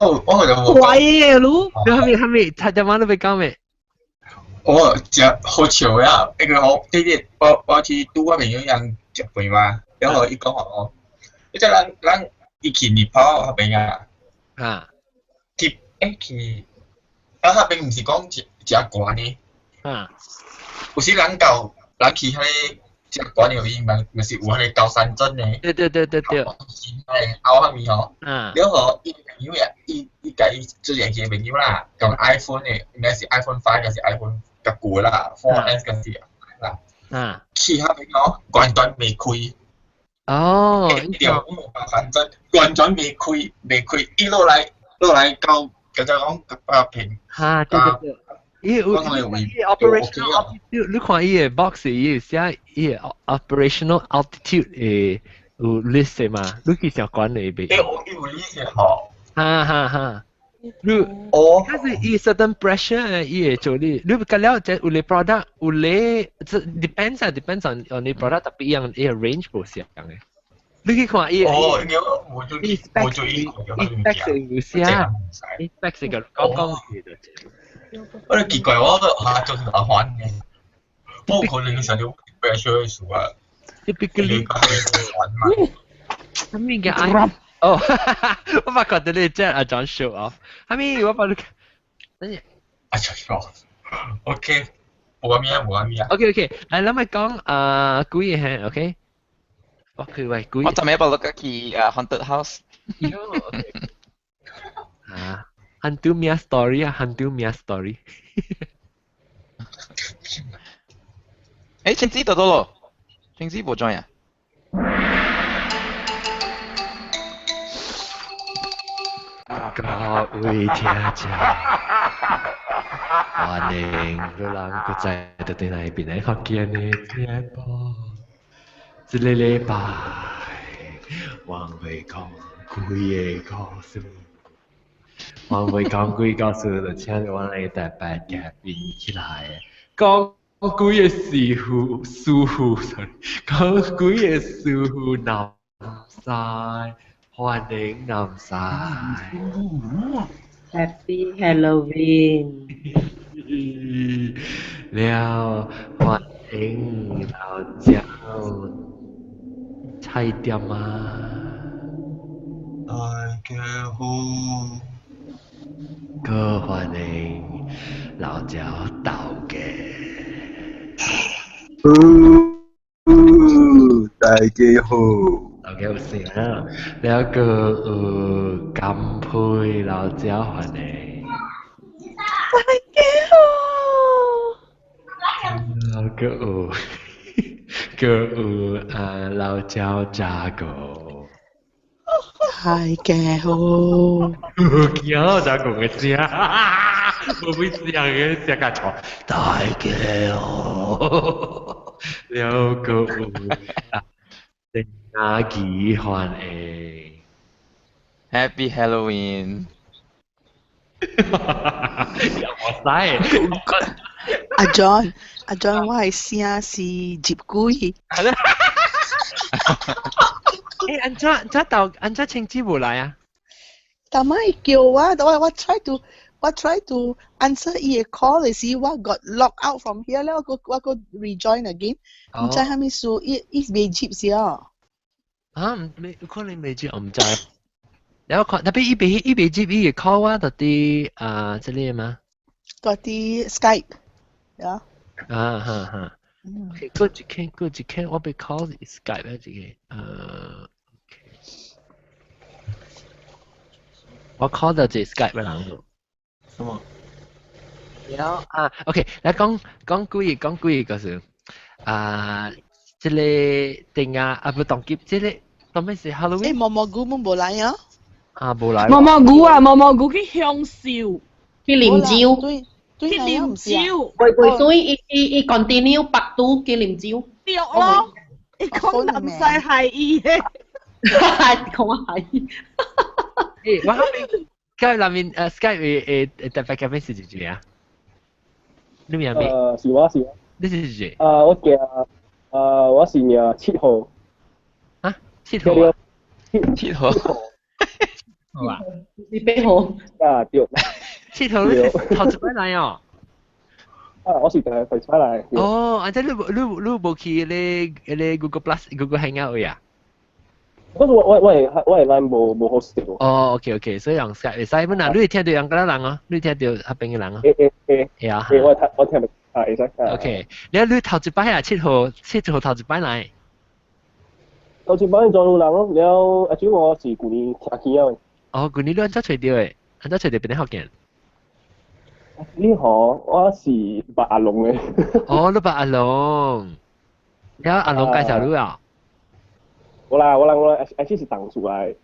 我我就冇怪嘅你，你後面後面，他隻貓都被講未？我食好笑呀！一個好，呢啲我去拄我朋友人食飯嘛，然後伊講哦，你只人人伊去尼泊爾彼邊啊，啊，去去，啊彼邊毋是講食食懸呢？啊，有時人到人去彼個食懸的位，嘛嘛是有彼個高山症的。對對對對對。後後面吼，然後伊朋友也伊伊共伊之前去的朋友啦，用 iPhone 的，應該是 iPhone 5 還是 iPhone 較舊的啦，4S 還是啦。去彼邊吼，完全袂開。哦。對，高山症完全袂開，袂開，伊落來落來到，就講較平。哈，對對對。伊有伊 operational altitude，你看伊个 box 伊有寫伊个 operational altitude 的有 list 嘛？你去上管理袂？欸，有有 list 吼。哈哈哈。你哦，它是伊 certain pressure 伊會做你，你隔了這有咧 product 有咧，這 depends 啊，depends on 你 product，特別伊樣伊個 range 無相嘅。你去看伊，哦，我就我就伊 spec 有寫，伊 spec 個講講嘅。我奇怪，我都嚇做麻煩嘅，我可能想到 pressure 的事啊。 Typically，煩嘛。啥物嘅 I？哦，我發覺到你真係阿 John show off。啥物？我發覺，等陣。阿 John show off。OK，無咩無咩。 OK OK，來，咱咪講啊，鬼嘅 OK。我佢喂鬼。我昨暝捌落去啊 haunted house。啊。hantu 咩 story 啊？hantu 咩 story？誒，青子到到咯，青子無 join 啊？各位聽眾，歡迎你人閣再倒轉來邊來福建的節目。這个禮拜，我會講幾个故事。我會講幾個故事，就請我來特別嘉賓起來講幾个師傅，師傅，sorry，講幾个師傅南山，歡迎南山。 Happy Halloween！了，歡迎老蔣菜店啊！大家好。閣歡迎老蔣豆家。大家好。大家有聲啊！了閣有甘佩老蔣歡迎。大家好。了閣有，閣有啊老蔣查哥。大家好。驚查哥嘅聲，無會聲嘅聲較錯。大家好。了閣有啊，鄭阿吉歡迎。 Happy Halloween！又我使。阿 John，阿 John，我的聲是入鬼。欸，按怎按怎到按怎青子無來啊？逐擺叫我，我 try to answer 伊的 call 的時，我 got locked out from here 了，我我閣 rejoin again，毋知啥物事，伊伊袂接是哦。啊，毋未可能袂接，我毋知。然後看，特別伊袂伊袂接伊會 call 我到佇啊，這裡嗎？到佇 Skype，呀。啊哈哈。OK，過一間過一間，我欲 call Skype 啊，這個，OK。我 call 到這 Skype 的人咯。什麼？了啊，OK，來講講鬼講鬼故事。啊，這个定啊，啊不當今，這个當咩是 Halloween？欸，毛毛菇們無來啊？啊，無來。毛毛菇啊，毛毛菇去享受，去啉酒，對去啉酒。會會所以伊伊伊 continue 北都去啉酒。對咯，伊講南西係伊的，講係。欸，我後面 Skype 內面Skype 會會特別嘉賓是誰啊？你名咩？是我是我。你是誰？啊，我叫啊，我是名七號。啊，七號啊？七號。好啊。你8號。啊對。7號你頭一擺來哦。啊，我是第一擺來。哦，啊，這你無去咧 Google Plus Google Hangout 呀？我係 line 無好食喎。哦，OK OK，所以用 Skype 會使，本來你會聽到人家人哦，你聽到彼邊嘅人哦。會會會。會啊。我聽到啊，會使。 OK，你頭一擺啊，7號頭一擺來。頭一擺裝有人咯，了啊，主要我是舊年聽起啊。哦，舊年你按怎揣著的？按怎揣著邊個福建？你好，我是捌阿龍的。哦，你捌阿龍，了阿龍介紹你啊？無啦，我啦，actually 是同事來。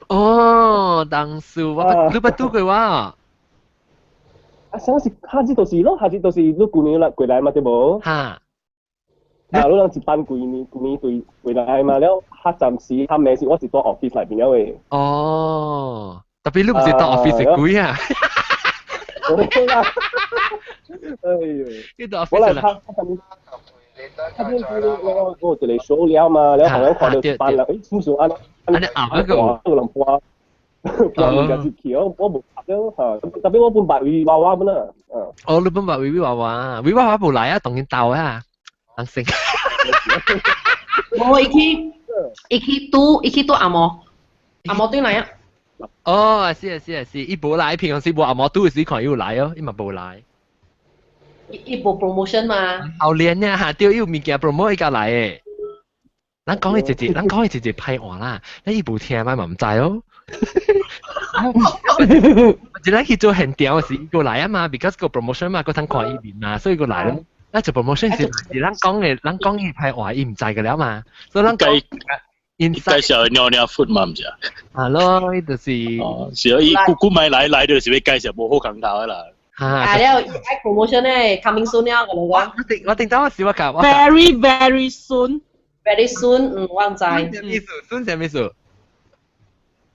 哦，同事，我你捌拄過我？啊，啥是下次就是咯，下次就是你舊年來過來嘛，對無？哈。啊，你人一班舊年對過來嘛，了，較暫時較咩是我是蹛 office 內邊了的。哦，特別你毋是蹛 office 的鬼啊？對啦。哎呦，你蹛我 office 來他他我一個數了嘛，了後來看到一班人，誒，算算按按按嗰個有人搬搬物件入去，我無了嚇，特別我本捌維娃娃本啊。哦，你本捌維維娃娃，維娃娃無來啊，當然鬥啊，人生。無，伊去拄阿毛，阿毛對來啊。哦，是啊是啊是，伊無來，平常時無阿毛拄時看伊有來哦，伊嘛無來。伊無 promotion 嘛？後年呢嚇，對，伊有物件 promote 伊才來的。咱講伊一節，咱講伊一節歹話啦，咱伊無聽嘛嘛毋知哦。一咱去做現場時，伊過來啊嘛，because 個 promotion 嘛，閣通看伊面嘛，所以過來咯。咱做 promotion 時，是咱講的，咱講伊歹話，伊毋知個了嘛，所以咱講。介紹尿尿 food 嘛，毋是啊？啊咯，伊就是。哦，是啊，伊久久買來來就是欲介紹無好空頭的啦。啊了，伊愛 promotion 咧，coming soon 了，我講。我頂當時我講。 Very very soon。 Very soon，嗯，我毋知。啥物意思？soon 啥物意思？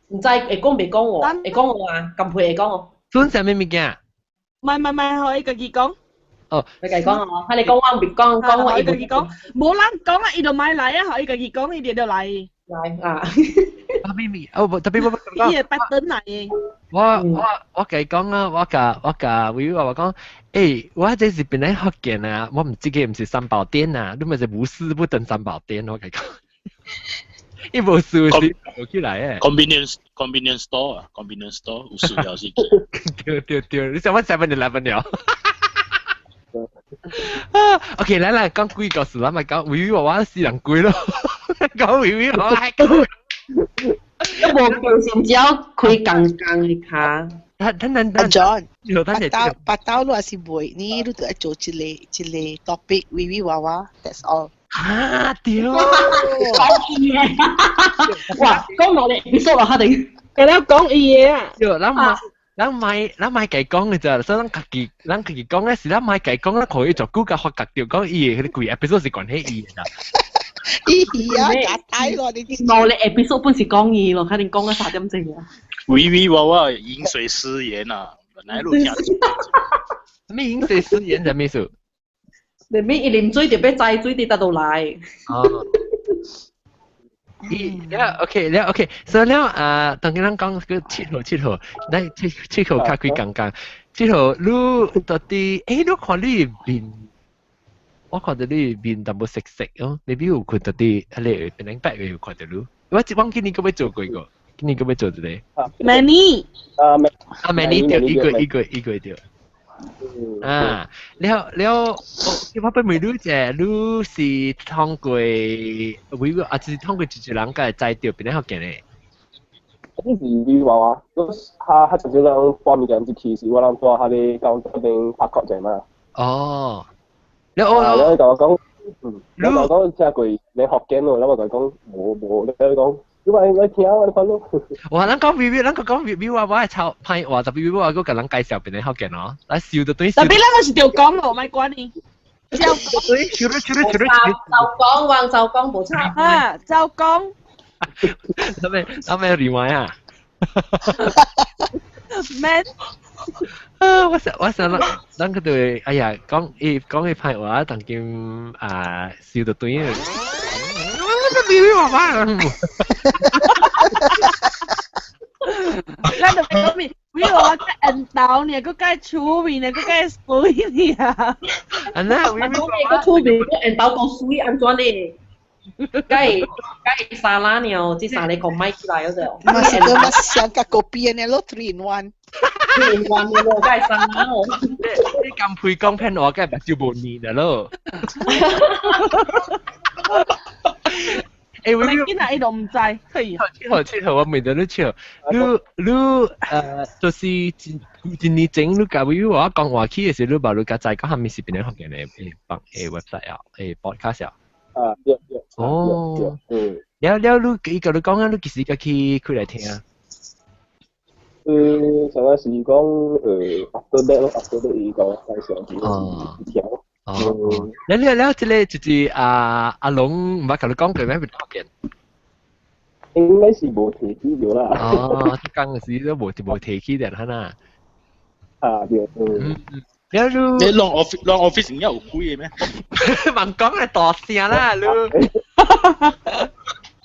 毋知會講袂講喎？會講喎啊？咁配會講喎？ soon 啥物物件？唔係唔係唔係，可以家己講。哦，你家己講哦，睇你講我袂講，講我伊家己講，無人講啊，伊就莫來啊，予伊家己講，伊就來。來啊！啊咪咪，哦，特別我伊會 pattern 來的。我共伊講啊，我共維維我講，欸，我這是本來福建啊，我毋這個毋是三寶殿啊，你咪是無事不登三寶殿，我共伊講。伊無事是無起來的。 Convenience store 啊，convenience store 有事了是。對對對，你想我 7-Eleven 了。啊，OK，來來講鬼故事，咱咪講維維娃娃死人鬼咯，講維維娃娃。都無平時只開共共的跤。等等阿 John，巴巴刀你也是袂，你都愛做一個 topic 維維娃娃，that's all。啊對！講伊的，哇，講落嚟結束啦，肯定。佢咧講伊的啊。對，咱莫共伊講的咋，所以咱家己講咧是咱莫共伊講，咱可以做久共發覺著講伊的彼個規 episode 是關係伊的啦。伊啊，假大咯，你冇你 episode 本是講伊咯，肯定講咗3點鐘啊。維維娃娃飲水思源啊，本來路聽。咩飲水思源啥物意思？你咩伊啉水就欲知水佇佗度來。哦。伊了 OK 了 OK，所以了啊，當咱講個7號7號，咱七號較幾剛剛，七號你到底，欸，你看你面，我看到你面淡薄色色哦，maybe 有看到啲，啊你變兩百個有看到你，我忘記你閣欲做過個，今年閣欲做一個。 Many。啊啊，Many 對，一個一個對。啊，了了，我欲問你者，你是通過為啊，就是通過一個人會知著邊個福建的？你是維娃娃，我較較常少人搬物件入去，是我人蹛彼个高這邊拍確者嘛。哦，了我，了伊共我講，嗯，你共我講聽過你福建咯，了我共伊講無無，了伊講。你話我聽我你看咯。哇！咱講維維，咱講維維娃娃超歹話，特別維娃娃閣共人介紹邊個福建哦，來笑到對。特別咱嘛是著講咯，莫管伊。對，笑到笑到笑到。就講話就講無錯。啊，就講。咱咩 remind 啊？咩？啊！我想咱咱個對，哎呀，講伊講伊歹話，當今啊笑到對。維維娃娃。咱就講咪，比如我該緣投呢，閣該趣味呢，閣該水呢啊。啊那，我講個趣味，個緣投夠水按怎呢？該該沙拉呢？這三個講買起來嗰隻。嘛是個嘛上個コピ呢咯，three in one。 three in one 咯，該沙拉哦。你咁配講騙我，該目睭無膩啦咯。欸，我囡仔伊都毋知，可以。七號七號，我問到你七號，你就是一年前你甲我講話去的時，你把你甲知講蝦米是邊個福建的誒 website 啊，誒 podcast 啊。啊，對對。哦。嗯。了了，你伊甲你講啊，你幾時甲去開來聽啊？上個是講after that 咯，after that 伊講介紹是聽。哦，了了了，這個就是阿阿龍毋捌共你講過咩？福建？應該是無提起著啦。哦，講的時都無提起著哈呐。啊對，嗯。了你。你攏 office 攏 office 應該有鬼的咩？莫講來大聲啦，你。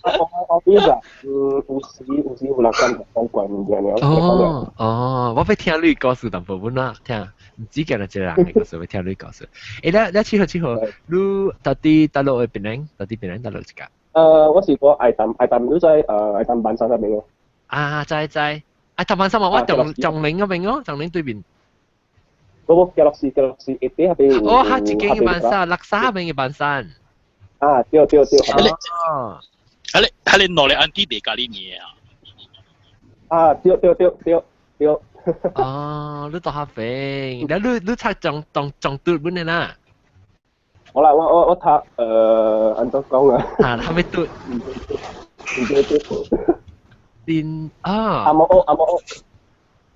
office 啊，有時有人講講怪物件爾。哦哦，我欲聽你故事淡薄本啦，聽，毋止干焦一個人的故事，欲聽你故事。欸，了了，七號七號，你到底佗落的檳城？到底檳城佗落一間？我是講愛淡愛淡，你知愛淡板山那邊哦。啊，知知，愛淡板山嘛，我長長寧嗰邊哦，長寧對面。無無，嘉樂士嘉樂士，下底那邊有。哦，較一間的板山，垃圾邊的板山。啊，對對對。哦。係你攞嚟安迪別咖喱麵啊！啊，對對對對對。哦，你到下邊，你你讀中中中讀本的啦？好啦，我讀按怎講啊？啊，啥物讀？唔對對。電啊！阿摩阿摩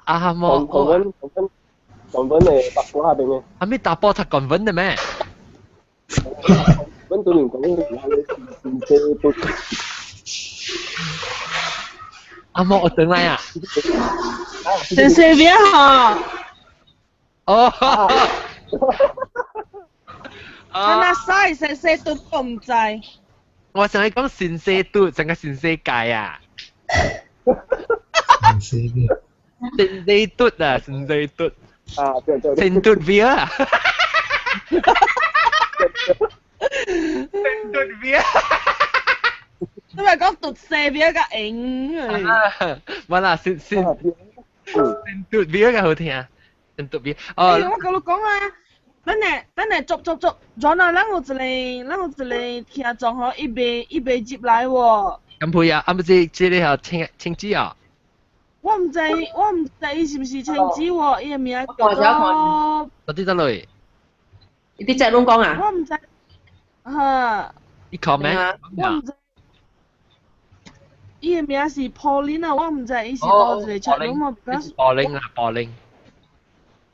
阿摩。同阮同阮同阮的北瓜那邊的。啥物查埔讀公文的咩？阮對面講是是這讀。阿莫，我轉來啊！先生別好。哦。啊那使先生都唔知。我想你講先生都，成個先生界啊。先生先生嘟啊，先生嘟。啊，對對。先嘟 V 啊。先嘟 V 啊。你咪講讀西比較型。冇啦，先先先讀比較好聽，先讀比。哦，我跟你講啊，等下等下，續續續，轉啊！咱有一個，咱有一個聽眾吼，伊未入來喎。咁配啊！啊不是，這個係青青子啊。我毋知，我毋知伊是毋是青子喎，伊的名叫做。到底佗落？伊佇這攏講啊？我毋知，哈。伊 comment。我毋知。伊的名是 Pauline 啊，我毋知伊是佗一個出攏無。 Pauline 啦，Pauline。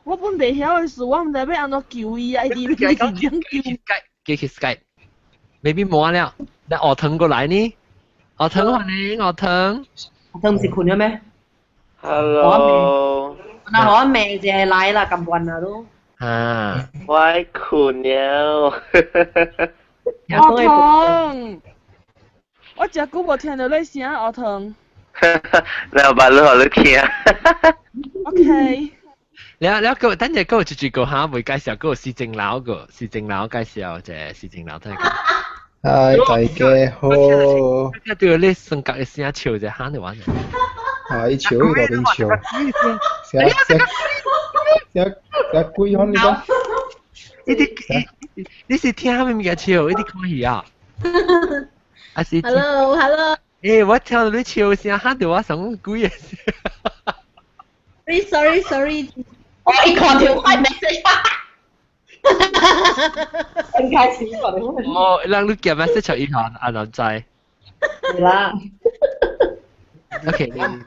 我本袂曉的事，我毋知欲按怎求伊啊！伊佇佇點求？叫去 Skype，maybe 無了。那學騰過來呢？學騰歡迎學騰。學騰毋是睏了咩？Hello。那我命就來啦，咁運啊都。啊。我睏了。學騰。我誠久無聽到你聲，學騰。老闆，你好，你聽。 OK。了了，個等陣個一句個哈，未介紹個施正樓個施正樓介紹者施正樓聽。嗨，大家好。聽到你性格的聲笑者哈，你玩。啊！伊笑伊大邊笑。聲聲聲聲鬼款你講。你啲你是聽啥物物件笑？你佇看戲啊？啊是。 Hello，Hello。欸，我聽到你笑聲，嚇到我想鬼啊！ Sorry，sorry，sorry。我一看到快 message。真開始哦，人你夾 message 伊看，阿人知。是啦。 OK，等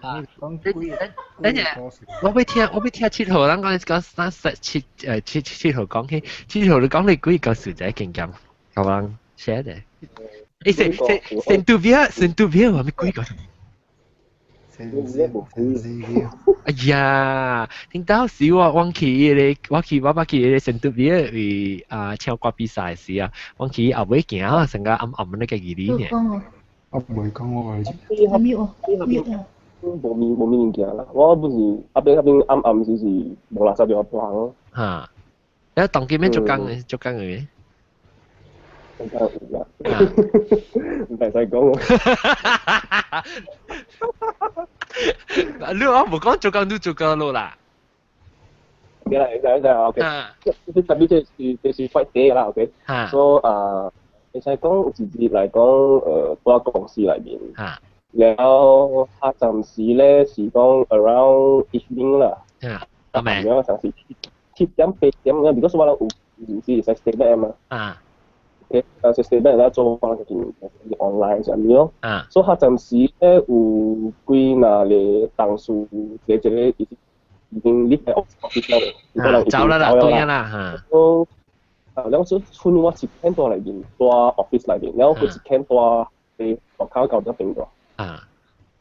陣，我欲聽，我欲聽七號，咱講講咱七七七號講起，七號你講你幾個數字經驗，好人寫者。欸，先先先拄表，先拄表，我咪幾個？哎呀，聽到時我去彼個，我去我捌去彼個成都邊為啊唱歌比賽時啊，我去後尾行啊，成個暗暗那個距離呢。我袂講我話。 mute 哦，mute 哦。無物無物物件啦，我不是阿邊阿邊暗暗時是無垃圾就半項咯。嚇！你當今咩做工嘅？做工嘅？做工有啦，唔使講。你我無講做工，你做工咯啦。對啦，對對，OK。這特別這是快啲啦，OK。所以啊，會使講有一日來講，蹛公司內面。然後他暫時咧是講 around evening 啦。啊，咩？然後暫時7點8點咁，because 我有有時會使 stay back 嘛。OK，但是 stay back 啦，做翻個件 online 上面咯。所以他暫時咧有幾若個同事，一個一個已經離開 office 了，走啦啦，對啦嚇。所以啊，然後就剩我一間蹛內面，蹛 office 內面，然後佢一間蹛佇外口到這邊蹛。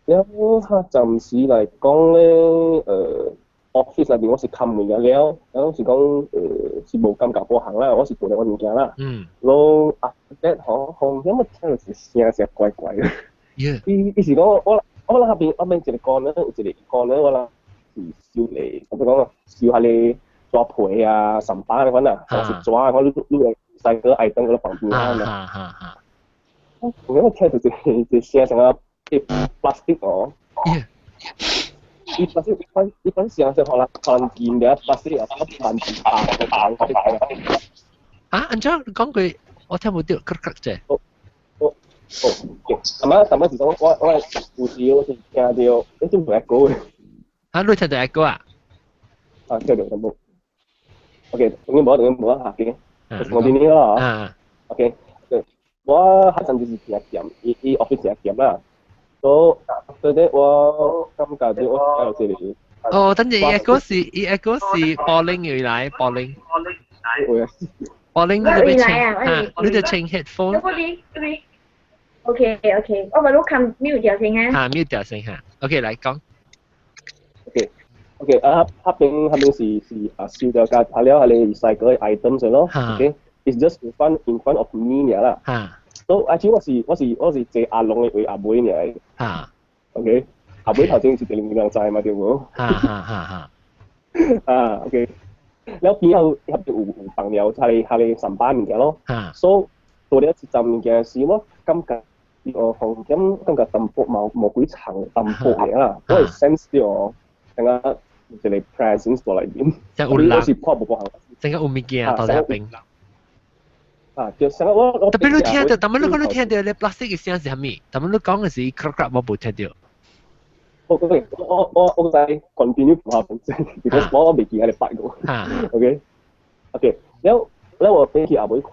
然後他暫時來講咧，office 內面我是看物件了，然後是講是無感覺無行啦，我是做了我物件啦。然後 after that 吼，後面我聽到一個聲是怪怪的。伊伊是講我我那邊我邊一個 corner 有一個 corner 我啦是收嚟，我講啊收下個紙皮啊、三巴那款啊，是紙我你你會塞個愛燈個旁邊啊。我我聽到一個一個聲像啊。plastic 哦，伊 plastic 一般一般聲是可能可能見嘅 plastic 啊，慢慢彈彈彈。啊，按怎講句，我聽無著，咳咳者。哦哦，咁啊，咁啊，是講我我有時我是聽到，你做唔係歌嘅。啊，你聽到歌啊？啊，聽到咁冇。OK，等陣冇，等陣冇啊，下邊。我邊呢個啊。OK，我嗰陣就是聽店，伊伊 office 聽店啦。所以 after that 我感覺就我有這個。哦，等陣伊個是伊個是柏林原來柏林。柏林你就要穿，你就穿 headphone。 OK OK，我咪攞冚 mute 掉先啊。嚇，mute 掉先嚇。OK，來講。 OK OK，啊，嗰邊嗰邊是是啊，燒掉架，下了係你細個 item 上咯。OK，it's just in front of me 啦。嚇。所以actually 我是坐阿龍的位阿尾爾。OK，阿尾頭先是第二兩載嘛，對無？哈哈哈哈。啊，OK。了邊後遐有有放了他個上班物件咯。所以到了一站物件時，我感覺哦，風險感覺淡薄無無幾層淡薄爾啦，我會 sense 到感覺有一個 presence 在內面。我是破無半項。成個有物件到遐邊。啊，就成個我我。特別你聽到，特別你講你聽到咧 plastic 嘅聲是啥物？特別你講嘅是咔咔，我無聽到。我我我我我在 continue 唔下本身，because 我我未見佢哋發過。OK OK，了了我飛去後尾看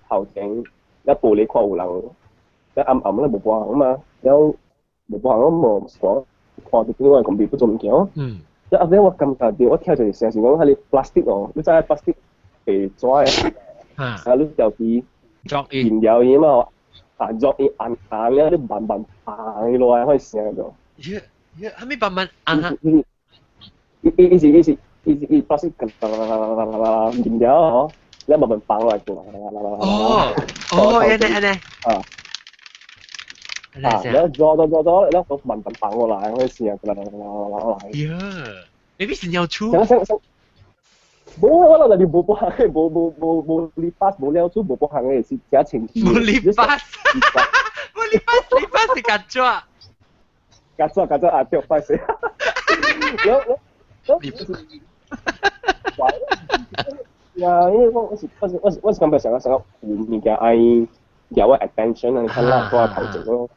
頭前，了玻璃看有人，了暗暗咧無半項嘛，了無半項我無看看到邊個講別不做物件。了後尾我感覺到我聽到一個聲是講彼個 plastic 哦，你知 plastic 白紙的。啊！你條皮飲料伊嘛，啊，作伊按按了，你慢慢按落來，會聲到。耶耶，啥物慢慢按啊？伊伊伊是伊是伊是伊 plastic 啦啦啦啦啦啦飲料哦，你慢慢放落來。哦哦，按呢按呢。啊。啊！你做做做做，你慢慢放落來，會聲啦啦啦啦啦啦。耶！你必是尿出。無，我老豆無半項的，無無無無理發，無了出，無半項的，是誠清氣。無理發，無理發，理發是甲紙。甲紙甲紙啊，對，歹勢。我我我，呀，因為我我是我是我是我是感覺想想有物件愛惹我 attention 啊，你看啦，我頭前咯。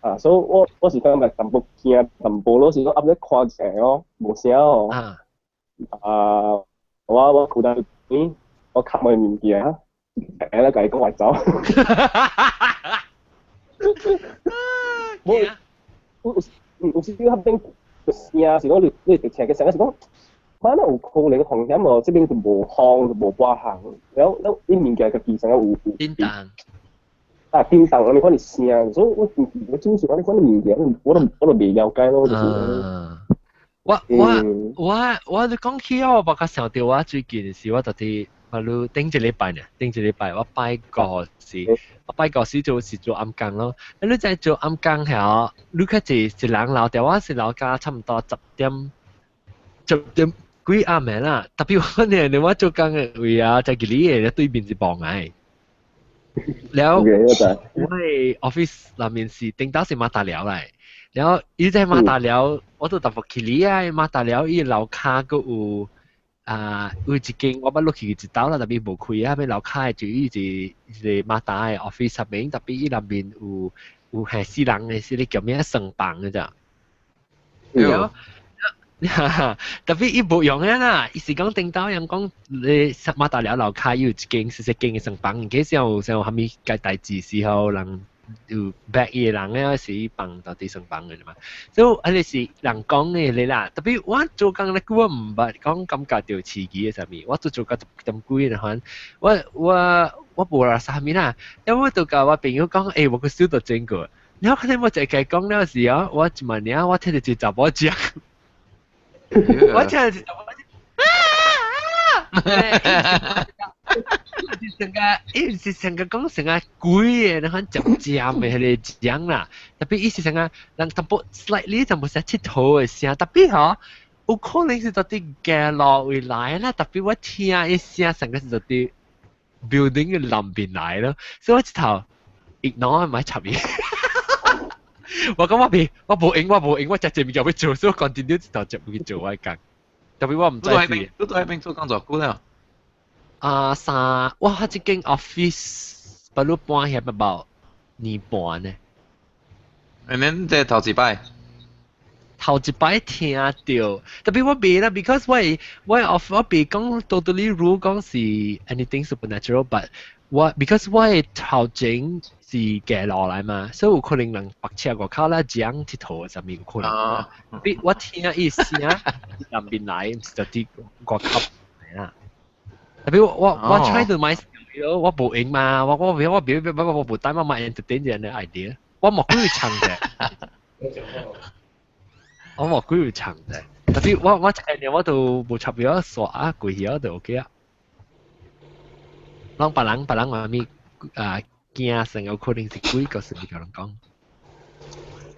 啊，所以我我是感覺淡薄驚，淡薄咯，是講後尾看一下哦，無聲哦。啊。我我褲袋邊，我吸我物件，誒咧，共伊講話走。無，有有有時較邊個聲是講你你直聽個聲是講，哪有可能風險哦？這邊就無風就無半項，了了伊物件家己聲有有叮當。啊，叮當，你看你聲，所以我我真是講你看你物件，我都我都未了解咯，就是。我我我我你講起我，我較想到我最近是我到底我你頂一禮拜呢，頂一禮拜我拜五時，我拜五時就是做暗工咯。你在做暗工係你較一一人留掉，我是留到差唔多10點，10點幾暗暝啦。特別我呢，你我做工嘅位啊，在吉里嘅對面是望嚟。了，我嘅 office 內面是頂到是馬達寮嚟，然後伊在馬達寮，我都淡薄去哩啊，馬達寮伊樓跤閣有啊，有一間我捌落去一道啦，特別無開啊，欲樓跤的就伊是一個馬達的 office 入面，特別伊內面有係死人的，是咧叫咩床房的咋。了，特別伊無用的啦，伊是講頂到人講你馬達寮樓跤有一間細細間的床房，其實有像啥物個代誌時候人有白伊的人咧，是放到佇床房的嘛。所以彼個是人講的咧啦。特別我做工咧，我毋捌講感覺著刺激的啥物，我做做到10點幾的款，我無啦啥物啦，因為我就共我朋友講，欸，我去收到證據。然後可能我就共講了時候，我一問爾，我聽著一個查某聲，我聽著一個查某聲，啊！是成個，伊是成個講成個鬼的，那款尖尖的彼個聲啦。特別伊是成個人淡薄 slightly 淡薄聲𨑨迌的聲，特別吼有可能是佇街路位來啦。特別我聽伊聲，成個是佇 building 的內面來咯，所以我一頭 ignore 毋愛插伊。我講我袂，我無閒，我無閒，我食這物件欲做，所以我 continue 一頭食物去做我的工。特別我毋知是。你佇彼邊做工偌久了？啊，三，我這間 office 不如搬遐about 年半呢。你恁這頭一擺？頭一擺聽著，特別我袂啦，because 我 off 我袂講 totally rule 講是 anything supernatural，but 我 because 我的頭前是街路來嘛，所以有可能人泊車外口啦，講𨑨迌啥物有可能。比我聽伊聲南邊來，毋是就佇外口來啦。特別我 try to 買，我無閒嘛，我無帶我買 entertain 這樣的 idea，我莫鬼會唱的，我莫鬼會唱的。特別我一年我都無插表刷啊，過去就 OK 啊。攏別人話物啊驚成有可能是鬼，就是物共人講。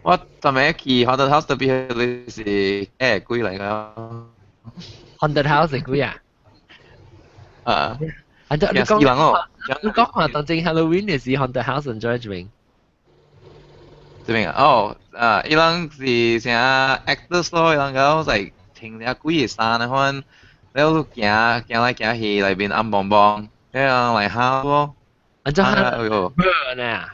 我昨暝去 haunted house 特別你是鬼來個。 haunted house 是鬼啊？啊！啊！你講你講話當正 Halloween 的時 haunted house 在這邊。這邊啊？哦，啊，伊人是啥 actors 咯，伊人講在穿了鬼的衫那款，了行行來行去內面暗濛濛，了來嚇咯。啊，這嚇？哎喲！呢？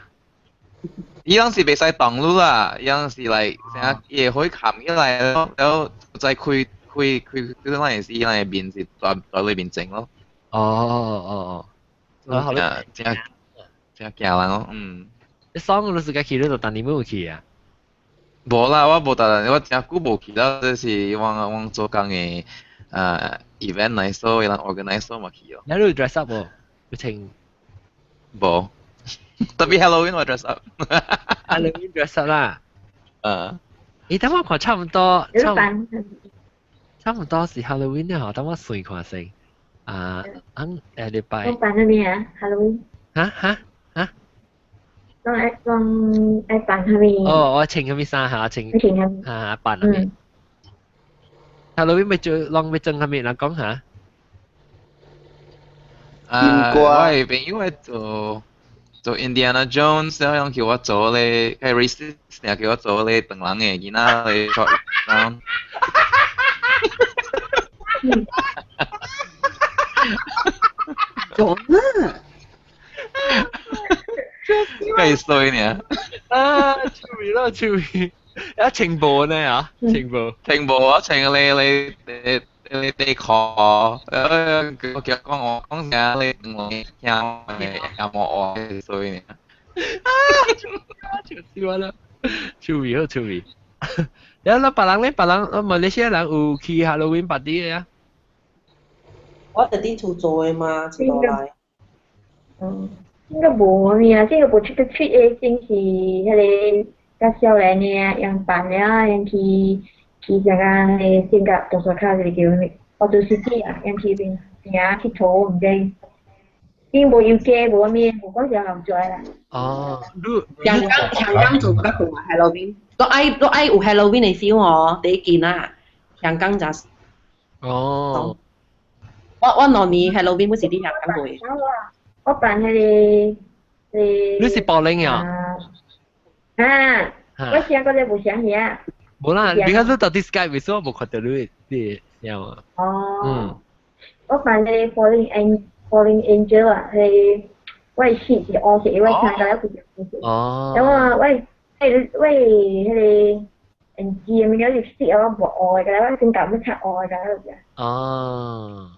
伊人是袂使動你啦，伊人是來啥，伊會冚起來咯，了再開開開，開那時伊人的面是在裏面整咯。哦哦哦，好啦，真真驚人哦，嗯。你上個你自己去，你就當你冇去啊？無啦，我無當，我真久無去啦，這是我做工的event 來所，伊人 organize 所嘛去咯。你有 dress up 無？有穿？無，特別 Halloween 我 dress up。 Halloween dress up 啦。啊。咦，等我看差唔多，差唔多是 Halloween 咧，嗬，等我算看先。啊，嗯，禮拜。我扮咩啊？Halloween。嚇嚇嚇！攏愛攏愛扮啥物？哦，我穿啥物衫嚇？穿。穿啥物？啊，扮啥物？Halloween 欲做，攏欲裝啥物？人講下。啊，我的朋友愛做做 Indiana Jones，了樣叫我做咧，個 racist 叫我做咧，唐人的囡仔咧 short round。講啊！計衰呢？啊，趣味咯，趣味！一情報呢啊，情報。情報我情你你你你你考，我叫講我講啥你我聽有冇我衰呢？啊！笑死我啦！趣味好趣味。然後別人咧，別人馬來西亞人有去 Halloween party 的啊？我特地厝做的嘛，這個來。嗯，這個無咩啊，這個無出個出的，先是彼個較少年的啊，用扮了，用去去啥個，彼個性格大沙跤，這個叫啥物？我就是啲啊，人去邊行𨑨迌毋知，因無油雞無咩，無講是留在啦。哦，香港香港做較大 Halloween，都愛都愛有 Halloween 的 feel 哦，第一件啊，香港就哦。我我兩年 Halloween 本是佇香港過的。我辦彼個你是柏林啊？啊，我聲個咧無聲遐。無啦，你看你到底 Skype 為什麼無看到你的聲啊？哦。嗯。我辦彼個 Falling Angel 啊，彼我的戲是烏色，我聽到了規條烏色。哦。然後我我我彼個唔知物件入色我無烏的，我先甲要擦烏的，就。哦。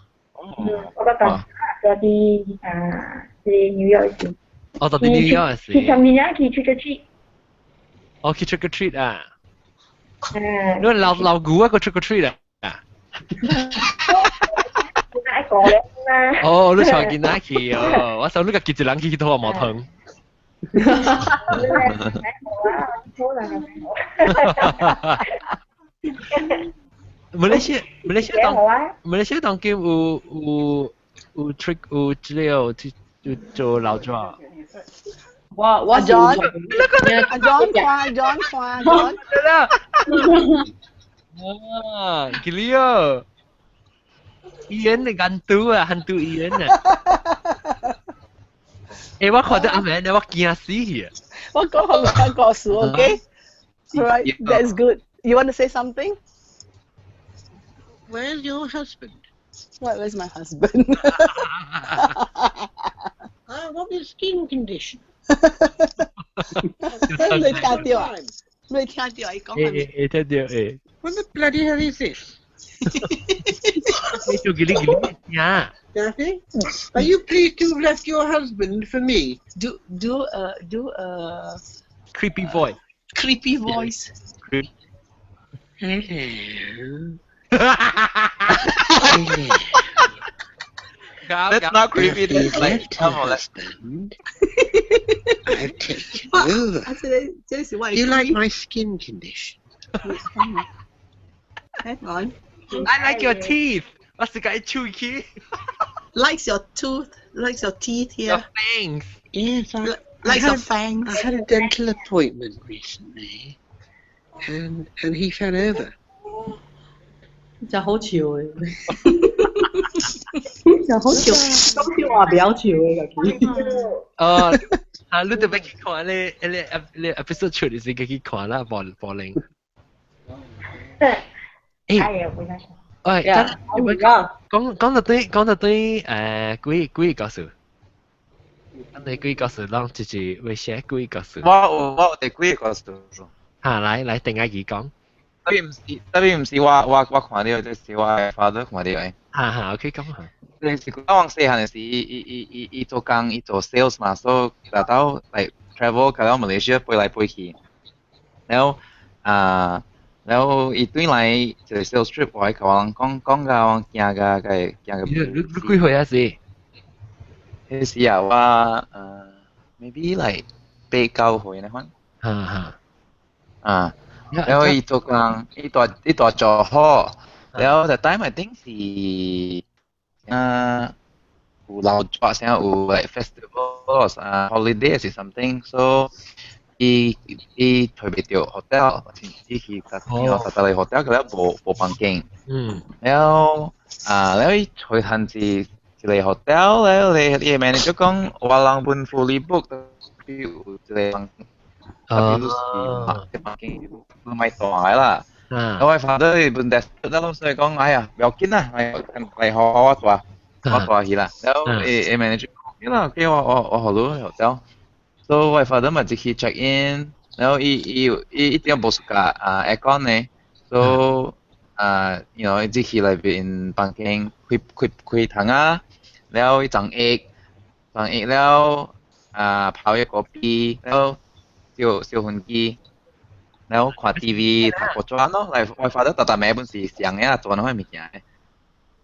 我個感覺佇啊，佇紐約時。哦，到佇紐約時。去上面去 trick or treat。哦，去 trick or treat 啊！嗯。你老老古啊個 trick or treat 啊？愛過咧嘛。哦，你帶囡仔去哦，我想你家己一人去去討毛糖。好啦，馬來西亞，馬來西亞當馬來西亞當今有有有 trick 有這個去做老抓。我我 John，阿 John 看 John 看 John。啊，吉利哦！伊人的hantu 啊，hantu 伊人啊。欸，我看到阿妹，我驚死去。我講好講故事，OK？All right, that's good. You want to say something? Where's your husband? What? Where's my husband? What is skin condition? 你聽到啊？你聽到啊？伊講欸欸，聽到欸。 What the bloody hell is this? 你做吉利吉利呀？Daffy, are you pleased to have left your husband for me? Do a creepy voice. Creepy voice. Hello. That's not creepy. That's like left her husband. I've taken over. Do you like my skin condition? Hang on. I like your teeth. 我是個手氣。 Likes your tooth, likes your teeth here. Your fangs. Yes, I likes your fangs. I had a dental appointment recently, and he fell over. 真好笑的，真好笑，講笑話比較笑的個佢。哦，啊，你特別去看咧，咧咧 episode 出嚟時，去看啦，播播零。欸，哎呀，不喂，講講到對，講到對，幾幾個故事？你幾個故事，攏就是會寫幾個故事？我有我有第幾個故事？嚇，來來，定阿姨講。特別毋是，特別毋是我我我看到，這是我 father 看到的。哈哈，OK 講下。就是我往細漢時，伊伊伊伊伊做工，伊做 sales 嘛，所以來到來 travel 到馬來西亞飛來飛去，然後啊，然後伊對來一個 sales trip，我共我人講講甲我驚甲個驚個。你你幾歲啊？是？彼時啊，我maybe like 八九歲那款。哈哈。啊。然後伊做工，伊大伊大做好，然後 the time I think 是啊有老抓啥有 like festivals 啊 holidays or something，so 伊伊揣袂著 hotel，伊去甲然後達嚟 hotel 佢咧無無房間，然後啊，然後伊揣趁一一個 hotel，然後你伊 manager 講我人本 fully book，有一個房。啊，房間唔係大啦。我 father 伊本 desperate 咯，所以講哎呀，不要緊啦，來來好好我住，我住去啦。然後伊伊 manager 講，啦，OK，我我我予你 hotel。So 我 father 嘛就去 check in，然後伊伊伊一定無 suka 啊 aircon 呢，so 啊，you know 伊去內邊房間開開開窗啊，然後伊裝液，裝液了啊泡一個啤，然後燒燒薰機。然後看 TV 讀報紙咯，來我 father 逐逐暝本是上嘅做那款物件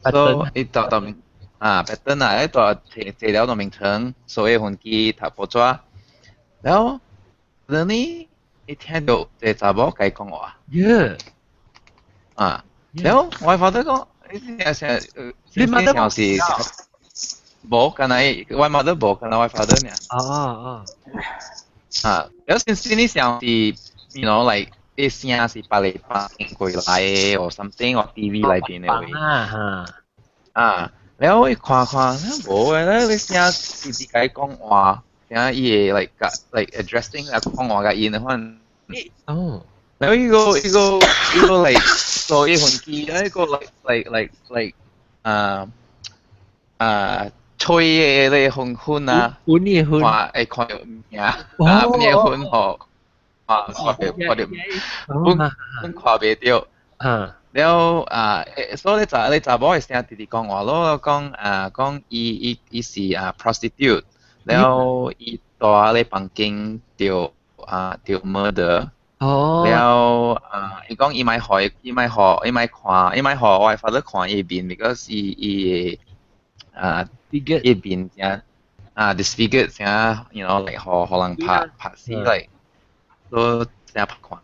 的，所以伊逐逐啊 pattern 啊，伊蹛坐坐了兩面床，燒薰機讀報紙，然後呢，伊聽到一個查某共伊講話，啊，然後我 father 講，你成成你 mother 是無，敢若我 mother 無，敢若我 father 爾。哦哦。啊，有時時你想是，like 啲聲是別個房間過來的，or something，或 TV 內邊的話。啊啊，然後我看看，無誒，咧你聲是自己講話，聲伊會 like like addressing 啊講話共𪜶的款。哦。然後伊個伊個伊個 like 做伊份機，伊個 like 啊啊吹的那個粉啊，粉的粉，看會看著物件，啊粉的粉吼，啊看袂看著，粉粉看袂著。了啊，所以你查某的聲直直講話咯，講啊講伊伊伊是啊 prostitute，了伊蹛咧房間著啊著 murder。了啊，伊講伊莫予伊莫予伊莫看，伊莫予我 father 看伊面，because 伊伊啊伊面誠啊 disfigured 誠，like 予予人拍拍死 like 都誠歹看。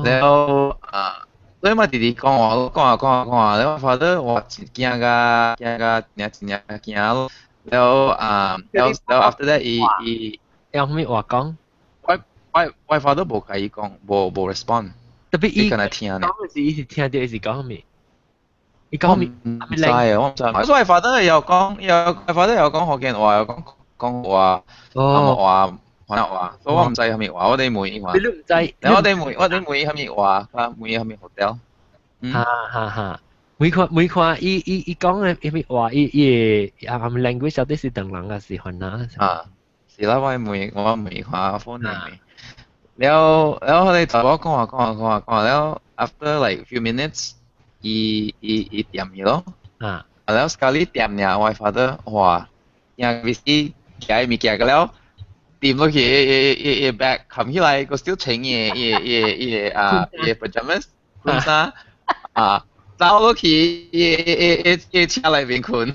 了啊，所以嘛直直講話，講啊講啊講啊，了 father 我驚甲驚甲真正真正驚咯。了啊，了了 after that 伊伊用咩話講？我我 father 無共伊講，無無 respond。特別伊敢若聽呢。講的是伊是聽著，伊是講咩？伊講咩？唔知啊，我毋知。所以 father 又講，又 father 又講福建話，又講講話，話番仔話，所以我毋知啥物話，我哋問伊話。你毋知？然後我哋問，我哋問伊啥物話，問伊啥物 hotel。哈哈哈！每看每看，伊伊伊講的啥物話，伊伊的啊 language 到底是唐人還是番仔？啊，是啦，我問我問看 phone 問。了了，我哋查某講話講話講話講話了，after like few minutes，伊伊伊恬去咯。了 sekali 恬爾，我 father 哇，驚必死，舉物件個了，掂落去，伊伊伊 bag 冚起來，閣 still 穿伊伊伊伊啊伊 pajamas 困衫啊，走落去伊伊伊伊車內面睏。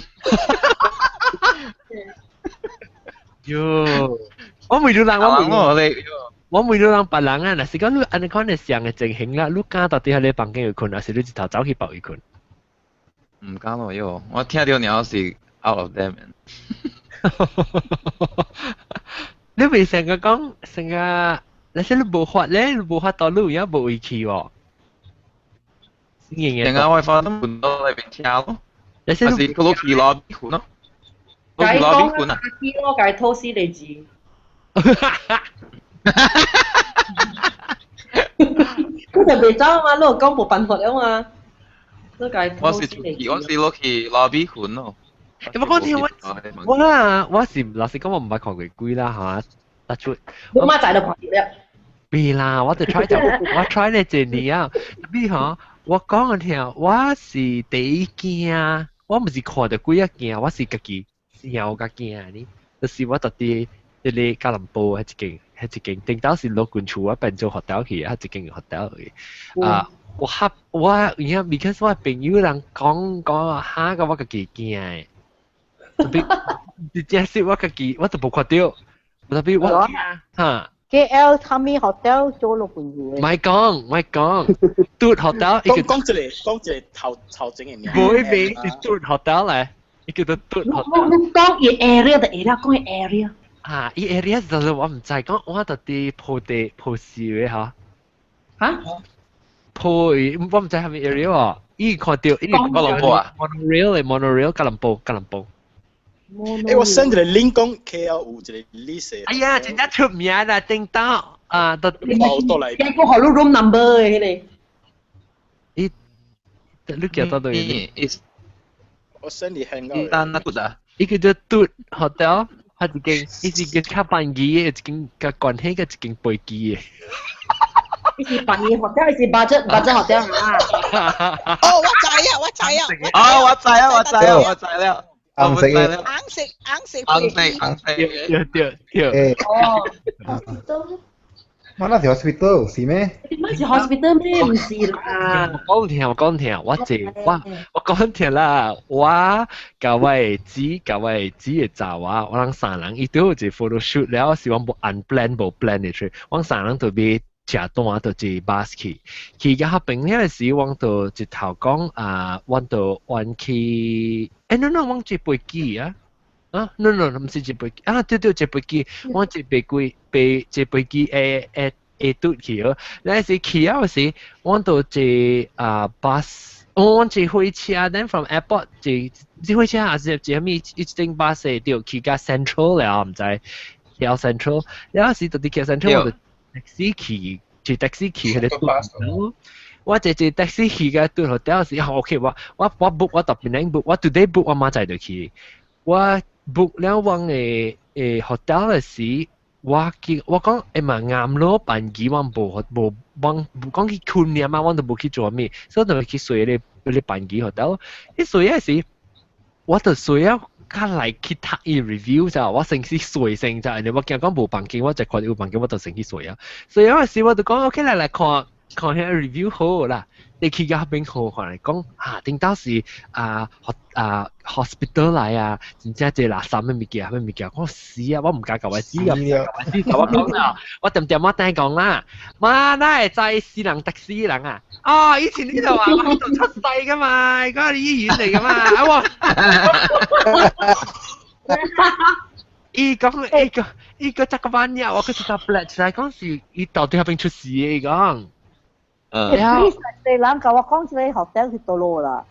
喲，我問你人，我問我你。我問你人別人啊，若是講你按呢款的上的情形啦，你敢到佇彼个房間去睏，還是你一頭走去別位睏？毋敢咯喲，我聽著爾是 out of them。你袂成個講成個，若是你無法咧，你無法度，你有影無位去喎。成個我發都睏到內邊聽咯，還是佢落去 lobby 睏咯，落去 lobby 睏啊。去咯，共伊吐死個字。佢就袂走嘛，你有講無辦法了嘛。我是出去，我是落去 lobby 睏咯。咁我講聽我我啦，我是老實講我毋捌看過鬼啦嚇，突出。我媽仔就看著了。未啦，我就 try 就我 try 咧一年啊，特別吼，我講個聽，我是第一驚，我毋是看著鬼仔驚，我是家己想較驚呢，就是我特佇彼个吉隆坡彼一間，彼一間，頂當是老君厝，我變做 hotel 去，彼一間 hotel 去。啊，我合我有影，because 我朋友人講講嚇到我家己驚的，特別直接是我家己我都無看著，特別我驚哈。 KL 啥物 hotel 做老朋友的？莫講莫講，嘟 hotel 講講一個講一個頭頭前的名。無一名是嘟 hotel 咧，伊叫做嘟 hotel。你講伊 area 就會了，講伊 area。啊，伊 area 就是我毋知，講我佇佇鋪地鋪市的吼。哈？鋪我毋知啥物 area 喎，伊看著伊吉隆坡啊，monorail 的 monorail 吉隆坡吉隆坡。欸，我 send 一個 link 講 KL 有一個 list。哎呀，真正出名啦，頂當啊，都。倒來。聽講予你 room number 的彼个。伊，你記得對？我 send 你 hang 單那個啊？伊叫做嘟 hotel，彼一間，伊是間較便宜的，一間較關係個一間飛機的。伊是便宜 hotel，伊是 budget budget hotel 啊。哦，我知啊，我知啊。哦，我知啊，我知啊，我知了。紅色嘅，紅色紅色紅色紅色，對對對。哦。我那是 hospital 是咩？乜是 hospital 咩？毋是啦。我講聽，我講聽，我這我我講聽啦，我共我的姊，共我的姊的查某，我人三人伊拄好一個 photo shoot 了，是我無按 plan 無 plan 的出，我三人就買車單就坐 bus 去，去到彼邊彼個時，阮就一頭講啊，阮就阮去，欸 no no，阮坐飛機啊。啊，no no，毋是坐飛機，啊對對，坐飛機，阮坐飛機，飛坐飛機會會會拄去哦。那時去了時，阮就坐啊 bus，阮坐火車，then from airport 坐坐火車還是坐啥物一間 bus 對，去到 Central 了，毋知 KL Central，了時就佇 KL Central 我就 taxi 去，坐 taxi 去彼个。我坐坐 taxi 去個對 hotel 時，OK，我 book 我特別能 book，我 today book 我明仔就去，我 book 了阮的hotel 的時，我記我講會嘛啱咯，班機阮無無阮講去睏爾嘛，阮都無去做物，所以就去睡彼個班機 hotel。去睡的時，我就睡了較來去讀伊 review 咋，我先去睡先咋，因為我驚講無房間，我就看有房間我就先去睡啊。所以嗰時我就講 OK 來來看看彼 review 好啦。你去到彼邊好看來講啊，頂到是啊學啊 hospital 來啊，真正這垃圾的物件，啥物件，我死啊！我毋敢共我死啊！我死，我講啦，我點點我等講啦，媽哪會知死人得死人啊？哦，以前呢度啊，我喺度出世噶嘛，嗰個醫院嚟噶嘛，啊我，伊講伊個伊個這個玩意，我去食 tablet 出來講是，伊到底彼邊出事的，伊講。嗯。你實人共我講這个 hotel 去佗落啦。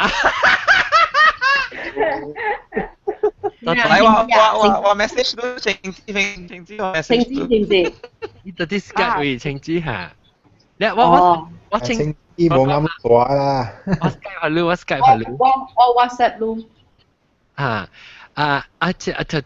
來，我 message 都清清清知我 message 清知清知。你到底 Skype 位清知嚇？你我我我清知無啱大啦。我 Skype 你，我 Skype 你。我 WhatsApp 你。啊啊啊！這啊這。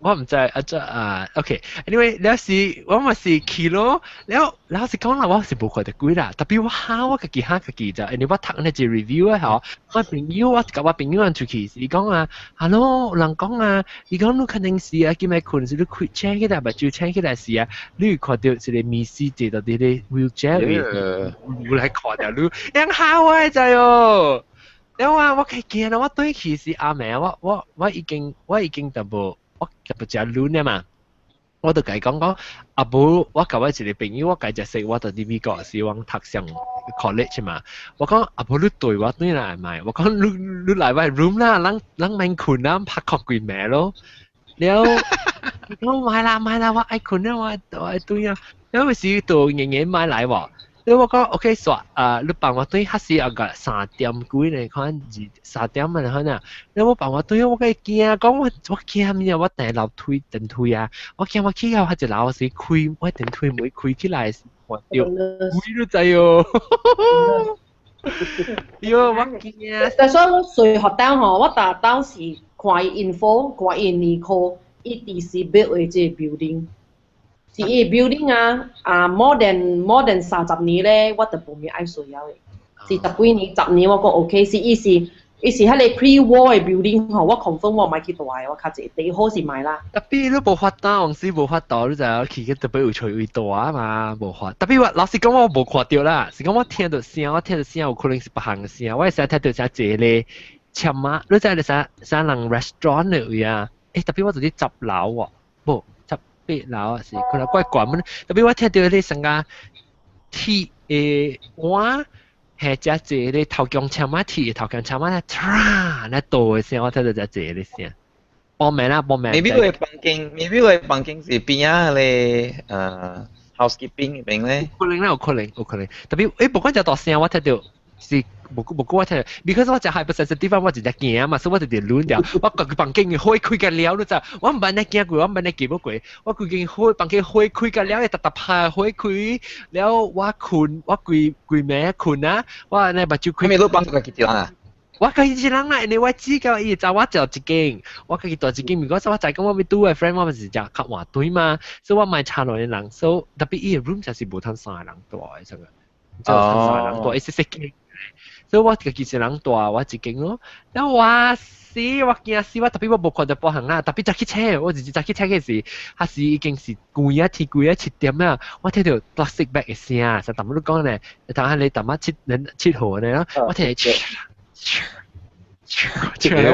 我毋知啊這啊，OK，anyway，了是我嘛是去咯，了老實講啦，我是無看著鬼啦，特別我嚇我家己嚇家己咋，因為我讀那一 review 啊吼，我朋友我共我朋友人出去，伊講啊，hello，人講啊，伊講你肯定是啊，今日睏時你開醒起來，目睭醒起來時啊，你會看著一個巫師坐佇咧 wheelchair 位，有來看著你，人嚇我知哦。了啊，我較驚啦，我轉去是暗暝，我已經淡薄。我特別食卵啊嘛，我就共伊講講，啊無，我共我一個朋友，我共伊食，我佇美國時，阮讀上 college 嘛，我講啊無你對我轉來買，我講你你來我 room 啦，咱咱免睏啦，拍殼規暝咯。了，伊講買啦買啦，我愛睏啊，我愛轉啊，了有時就硬硬買來喎。你我講 OK 煞啊，你放我轉，彼時啊個3點幾呢，看二三點啊，可能。你我放我轉，我會驚，講我我驚咩？我訂樓梯電梯啊，我驚我去到彼一樓時開，我電梯門開起來時，看著鬼都知哦。喲，我驚。但所以我睡 hotel 吼，我逐當時看伊 info，看伊年科，伊佇時 build 的這個 building。是伊 building 啊啊 more than 30年咧，我就無咩愛睡了的。是十幾年、10年我講 OK，是伊是伊是彼個 pre-war 的 building 吼，我 confirm 我莫去蹛的，我較濟第一好是莫啦。特別你無法度，往時無法度，你知影去個特別有找位蹛嘛，無法。特別我老實講，我無看著啦，是講我聽著聲，我聽著聲有可能是別項聲，我會使聽著啥坐咧簽仔，你知你啥啥人 restaurant 的位啊？欸，特別我佇10樓哦，無18樓啊是，可能怪懸門。特別我聽著咧啥個鐵的碗，係遮坐咧頭強簽仔鐵的頭強簽仔咧，唰咧倒的聲，我聽著遮坐咧聲。報名啦，報名。 maybe 佢房間，maybe 佢房間是邊仔咧housekeeping 邊咧。可能啦，有可能，有可能。特別欸，無管遮大聲，我聽著是無無過我聽著，because 我食 hypersensitive，我真正驚嘛，所以我就佇亂掉。我家己房間的火開甲了，你知？我毋捌呢驚過，我毋捌呢記過。我規間火房間火開甲了，會沓沓拍火開了，我睏，我規規暝睏啊，我按呢目睭開。咩你幫家己一人啊？我家己一人啦，因為我只甲伊查我住一間，我家己住一間，如果我知講我欲拄的 friend，我毋是食較換對嘛，所以我莫差兩个人，所以特別伊的 room 就是無通三個人蹛的，這個，就通三個人蹛，伊細細間。所以我家己一人蹛，我一間咯。然後我死，我驚死，我特別我無看著別項啦，特別早起醒，我直早起醒的時，彼時已經是規啊天規啊7點啊，我聽著 plastic bag 的聲，就淡薄你講咧，頭下你淡薄7七號呢，我聽著。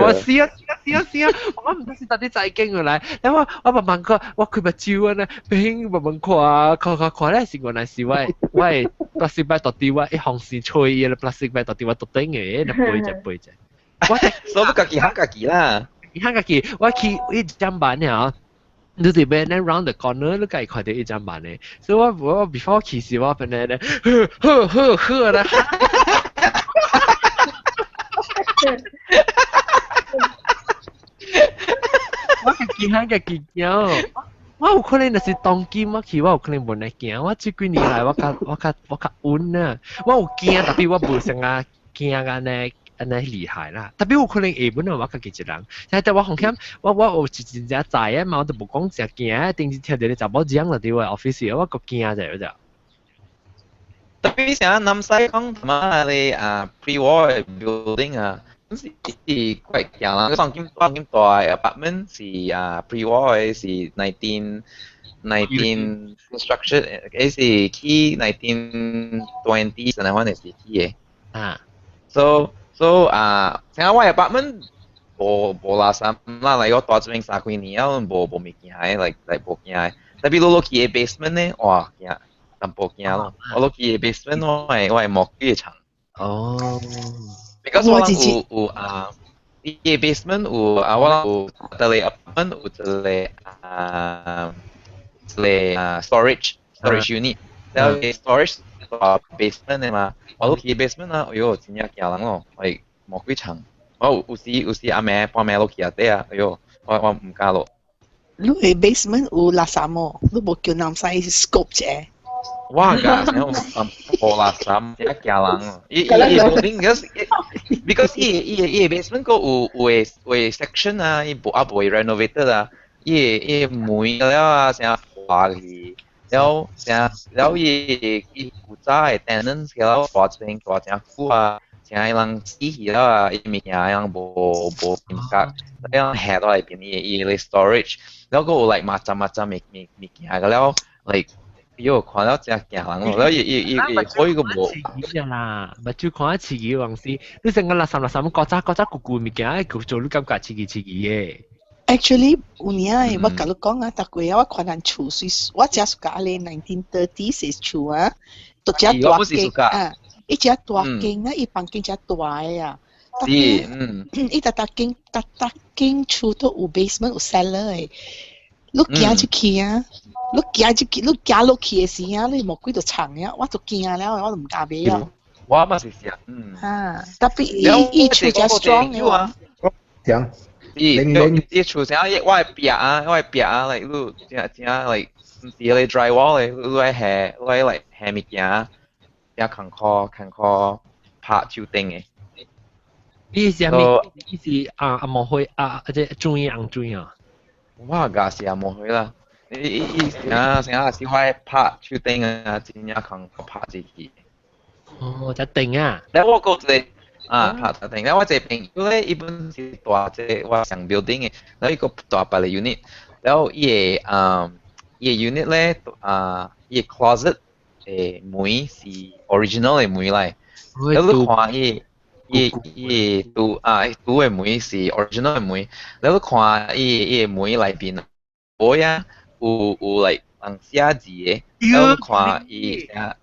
我死啊死啊死啊死啊！我毋知是到底在經過來，然後我慢慢看，我開目睭啊呢，變慢慢看，看看看咧是原來是我的 plastic bag 到底我一風扇吹伊個 plastic bag 到底我肚頂的，那背者背者。我所以家己喊家己啦，喊家己，我去一針板了。你佇邊咧 round the corner，你家己看到一針板的，所以我 before 去時我本來咧，呵呵呵呵啦。我家己喊家己驚，我有可能若是當今我去，我有可能無會驚。我這幾年來我較穩啊，我有驚，特別我無像啊驚按呢按呢厲害啦。特別有可能下本來我家己一人，但係我風險，我有一真正知啊嘛，我都無講誠驚，頂次聽著你查某講了佇我 office，我閣驚者就。特別像南西講他媽的啊 pre-war building 啊。是怪驚啦！上今上今大 apartment 是啊 pre-war 是 19 construction，是起 1920 那款是起的。啊，so 啊，像我 apartment 無垃圾啦，嚟我住這邊三幾年啊，無物件的，嚟無驚的。特別你落去 basement 呢，哇驚，淡薄驚咯。我落去 basement 我會摸幾個層。哦。 Because 我有啊，伊個 basement 有啊，我有一個 apartment 有一個storage unit，然後 storage basement 的嘛，我落去 basement 啊，哎喲，真正驚人咯，我摸幾層，我有時暗暝半暝落去下底啊，哎喲，我毋敢落。你個 basement 有垃圾無？你無叫南西 scope 者？我㗎，想無垃圾，真驚人哦！伊 building because 伊 basement 閣有 section 啊，伊無啊未 renovated 啊，伊門了啊，成破去，了成了伊古早的 tenants 了大間大正久啊，成伊人死去了啊，伊物件人無感覺，了下落來變伊個 storage，了閣有 like 麻雜麻雜物件個了 like。喲，看了真驚人咯！了伊可以個無。刺激啦，目睭看刺激往時，你成個垃圾垃圾國早國早舊舊物件，做你感覺刺激刺激的。 Actually，有影的，我共你講啊，逐過啊，我看人厝水，我真 suka 咧1930s 的厝啊，都真大間啊，伊真大間啊，伊房間真大的啊。是，嗯。伊逐逐間逐逐間厝都有 basement 有 cellar 的。你行入去啊！你行入去，你行落去的時啊，你魔鬼就藏啊！我就驚了，我就毋敢買啊。我嘛是是啊，嗯。啊，特別伊厝真 strong 的喎。講。伊厝成我會壁啊，我會壁啊，嚟你真真嚟，毋是嚟 drywall 嚟，你愛下，你愛嚟下物件，真艱苦艱苦拍手頂的。伊是啥物？伊是啊啊毛灰啊，這水紅水啊。我個是也無去啦，伊成成是我拍手頂啊，真正空拍入去。哦，只頂啊！咧我閣一個啊拍一頂，咧我一個朋友咧，伊本是住這我上 building 的，然後伊閣住別個 unit，然後伊個 unit 咧啊，伊個 closet 的門是 original 的門來，然後你看伊。伊拄啊拄的門是 original 的門，然後你看伊的門內邊，有啊有 like 人寫字的，然後你看伊啥，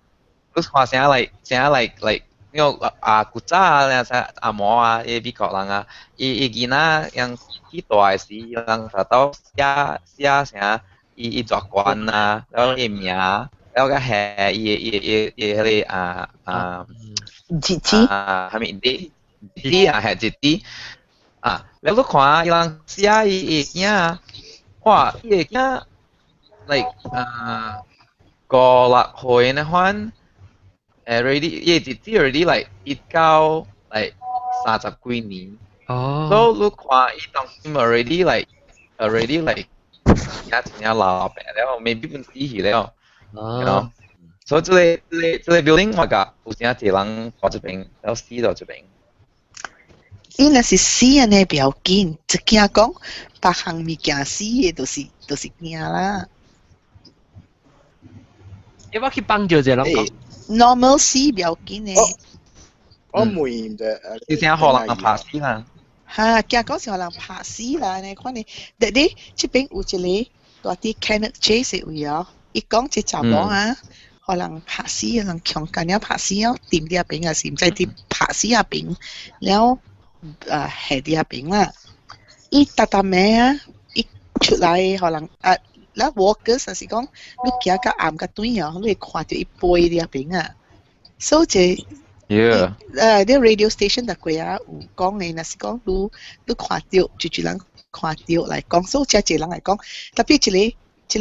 你看啥 like 啥 like 因為啊古早啊啥阿嬤啊，伊美國人啊，伊囡仔人去大的時，人達到寫寫啥，伊籍貫啊，然後伊名，然後佮下伊彼個啊啊。日子啊，啥物日子啊，係日子啊！你看伊人寫伊個囝，哇，伊個囝，like 啊，五六歲那款，already 伊個日子 already like 19 like 30幾年。哦。所以你看伊當時 already like 真正老伯了，maybe 本死去了。哦。所以這個 building 我甲有真濟人住這邊，然後死到這邊。伊若是死按呢不要緊，一驚講別項物件死的，就是驚啦。欸，我去幫助一個人講。 Normal 死不要緊的。我問者，你先予人拍死啦。嚇，驚講是予人拍死啦，呢款呢，但你這邊有一個蹛佇 Cannock Chase 的位哦，伊講這查某啊，予人拍死，人強姦了拍死哦，掂佇遐邊啊，是毋知佇拍死遐邊，了啊下佇遐邊啦。伊逐逐暝啊，伊出來予人啊，了 walkers 就是講，你行較暗較短哦，你會看著伊飛佇遐邊啊。所以這 啲 radio station 逐過啊有講的，若是講你你看著，就人看著來講，所以遮濟人來講，特別一個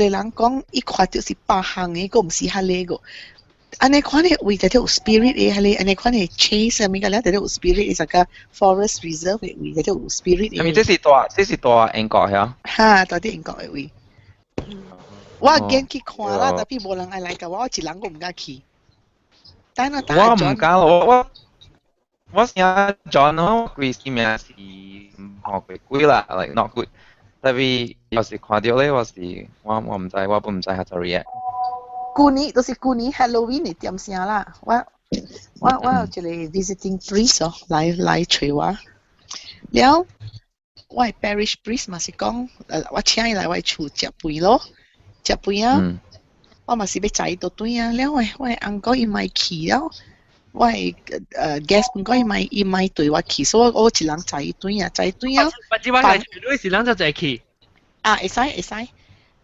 一個人講，伊看著是別項的，閣毋是彼個個。按呢款的位，就有 spirit 的，彼個按呢款的 chase 啊，物個了，就有 spirit 的，這個 forest reserve 的位，就有 spirit 係咪這是蹛這是蹛英國係？哈，蹛佇英國的位。我驚去看啦，特別無人愛來共我，我一人我毋敢去。等下等我毋敢咯，我我我聽 John 咯，鬼性命是看過鬼啦，like not good。特別有時看到咧，我是我我毋知，我本毋知how to react。舊年就是舊年 Halloween 的點聲啦，我我我有一個 visiting priest 哦，來來揣我，了我的 parish priest 嘛是講，我請伊來我厝食飯咯，食飯啊，我嘛是欲載伊倒轉啊，了我我的翁講伊莫去了，我的guest 本講伊莫伊莫綴我去，所以我我一人載伊轉啊，載伊轉啊。不知我來你是人就載去。啊，會使會使。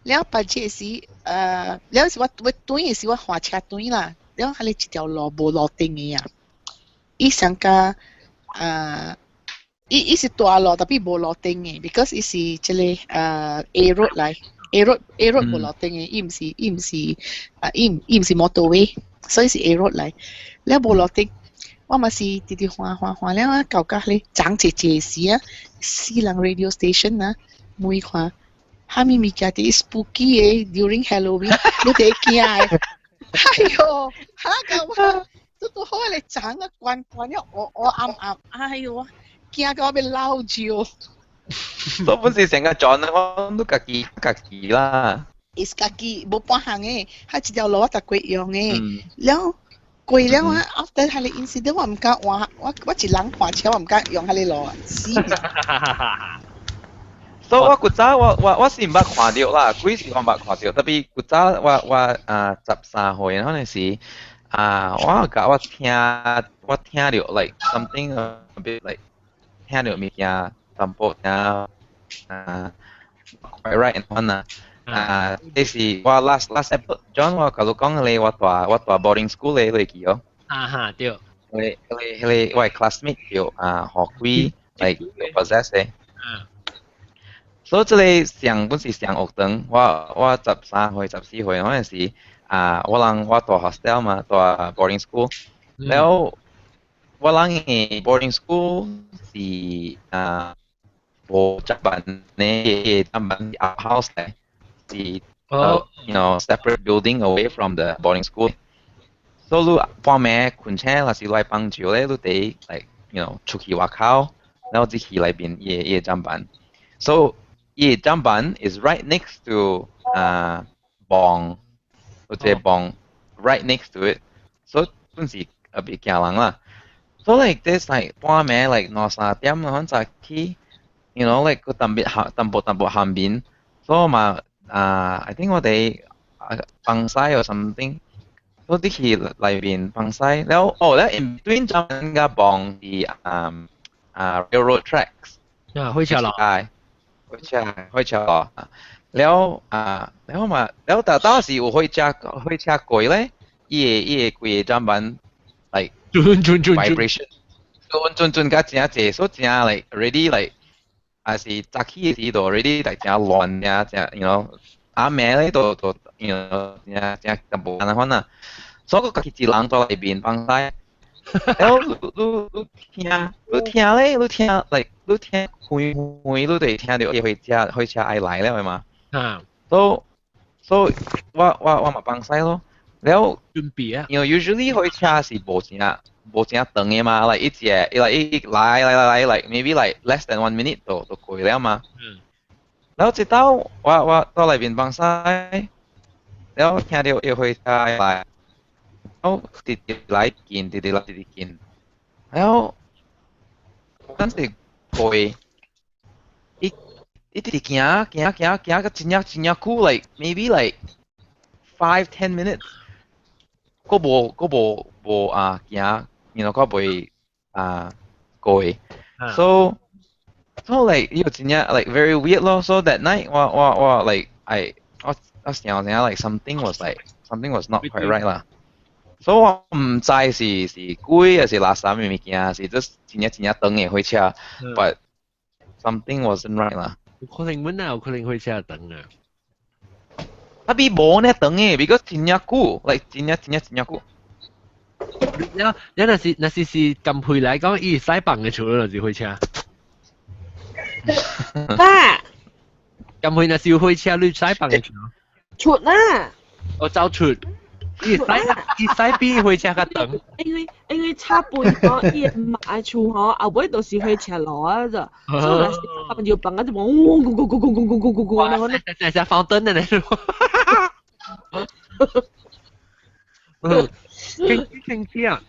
了別日時，了是我我轉的時我駛車轉啦，了彼個一條路無路燈的啊，伊上加伊伊是大路，特別無路燈的，because 伊是這個A road 來，A road A road 無路燈的，伊毋是伊毋是啊，伊毋伊毋是 motorway，所以是 A road 來，了無路燈，我嘛是直直駛駛駛了啊，到甲彼個長濟濟時啊，死人 radio station 啊，問看。啥物物件佇 spooky 的 during Halloween，你會驚的。哎喲，嚇到我，拄拄好來長啊，關關了，烏烏暗暗，哎喲，驚到我欲落尿。都本是成個 John 我都家己家己啦。伊是家己無半項的，彼一條路我逐過用的，了過了啊，after 彼個 incident 我毋敢換，我我一人換車我毋敢用彼個路啊，死。所以我古早我我我是毋捌看著啦，鬼是我毋捌看著，特別古早我我啊13歲嗰陣時啊，我甲我聽我聽著 like something a bit like 聽著物件淡薄聽啊 quite right 款啊。啊，這是我 last last episode John 我共你講咧，我蹛我蹛 boarding school 咧，你會記哦？啊哈，對。彼個彼個彼個我 classmate 叫啊予鬼 like possess 的。所以這個上本是上學堂，我我13歲、14歲嗰陣時，啊，我人我蹛 hostel 嘛，蹛 boarding school，了我人的 boarding school 是啊無閘板的，閘板 house 來，是 separate building away from the boarding school。所以你半暝睏醒，若是來放尿咧，你得 like 出去外口，然後入去內邊伊伊的砧板。So 伊的砧板 is right next to 啊磅，或者磅 right next to it。所以本是特別驚人啦。So like this like 半暝 like 兩三點可能早起，like 個淡薄淡薄淡薄下面，所以嘛啊，I think 我哋放屎 or something。我啲去內邊放屎，了哦，了 in between 砧甲磅是啊啊 railroad tracks。啊，火車路。火車火車路。了啊，了嘛，了但當時有火車火車過咧，伊個伊個規個砧板 like 轉轉轉 vibration，轉轉轉甲真濟，所以真 like already like 啊是早起的時就 already like 真亂呀，真 暗暝咧都都 真真淡薄按呢款啊。所以我家己一人蹛內面放屎，然後你你你聽你聽咧，你聽 like 你聽遠遠你就會聽著伊火車火車愛來了嘛。啊。所以所以我我我嘛放屎咯。了準備啊。 Usually 火車是無真無真長的嘛，like 一隻 like 一來來來來 like maybe like less than one minute 就就過了嘛。然後直到我我蹛內面放屎，然後聽著伊火車來，然後直直來近，直直來直直近，然後但是過，伊伊直行行行行個真正真正久，like maybe like 5-10 minutes，閣無閣無無啊行，然後閣袂啊過，so like 伊有真正 like very weird 咯。So that night 我我我 like I 我我想想 like something was not quite right 啦。所以我毋知是是鬼還是垃圾物件，是 just 真正真正長的火車，but something wasn't right 啦。有可能阮哪有可能火車長啊？啊比無呢長的，because 真正久，like 真正真正真正久。了，你若是若是是金配來講，伊使放嘅厝就是火車。啊！金配若是有火車，你使放嘅厝。出啦！我走出。伊使伊使比火車較長。因為因為插背吼，伊會厝吼，後尾就是火車路啊，就，所以若是放就放啊就嗡嗡咕咕咕咕咕咕咕咕咕，那個那放燈的呢。嗯，傾傾傾啊！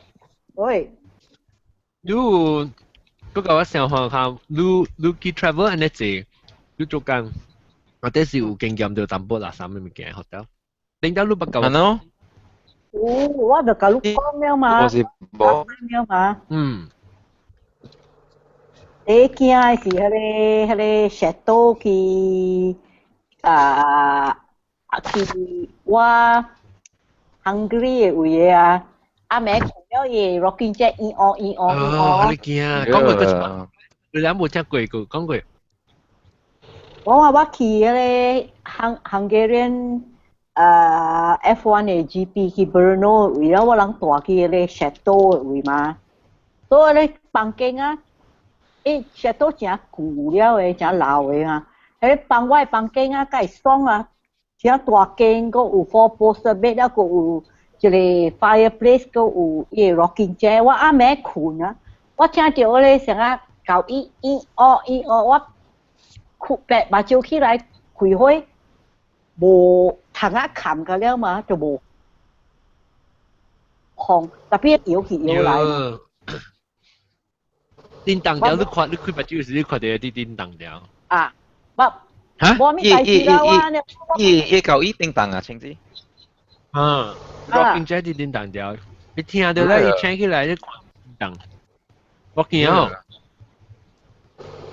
喂，你嗰個我想看下，你你去 travel 按呢濟，你做工，或者是有經驗就淡薄垃圾物件學到，頂到你不夠。係咯。有，我就共你講了嘛，我是無了嘛。嗯。第一驚的是彼個彼個石島去啊去我 Hungary 的位的啊，暗暝睏了伊 rocking chair 咿哦咿哦咿哦。你驚？講過個，你兩無聽過個講過。我話我去彼個 Hungarian 啊 F1 的 GP 去 Brno 位了，我人蹛去彼個 chateau 的位嘛。所以咧房間啊，伊 chateau 誠舊了的，誠老的啊。彼個房我的房間啊，較會爽啊，誠大間，閣有 four poster bed 了，閣有一個 fireplace，閣有伊個 rocking chair。我暗暝睏啊，我聽著彼個聲啊，搞伊伊哦伊哦，我睏白目睭起來開火，無窗仔冚個了嘛，就無風，特別搖去搖來。叮當掉，你看你開目睭時，你看著佇叮當掉。啊，無，嚇？無咩代誌啦，我呢。伊伊舊伊叮當啊，清子。啊，rocking chair 佇叮當掉，你聽著咧，伊請起來你看叮當，我見哦。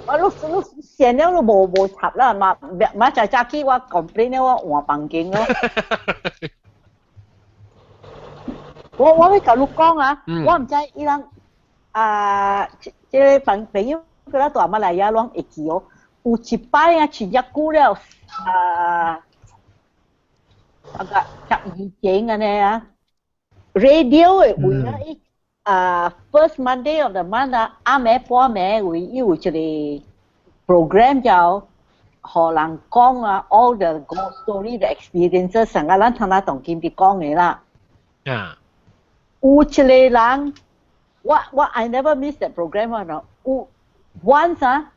我你你線了，你無無插啦，嘛嘛早早起我 complain 了，我換房間咯。我我欲共你講啊，我毋知伊人啊，這個朋朋友佮咱大馬來亞攏會記哦。有一擺啊，真正久了啊，啊個12前按呢啊，radio 的位啊，伊啊 first Monday of the month 啊，暗暝半暝位伊有一個 program 叫予人講啊，all the ghost story the experiences，上個咱聽咱當今佇講的啦。啊。有一個人，我我 I never miss that program 啊，有 once 啊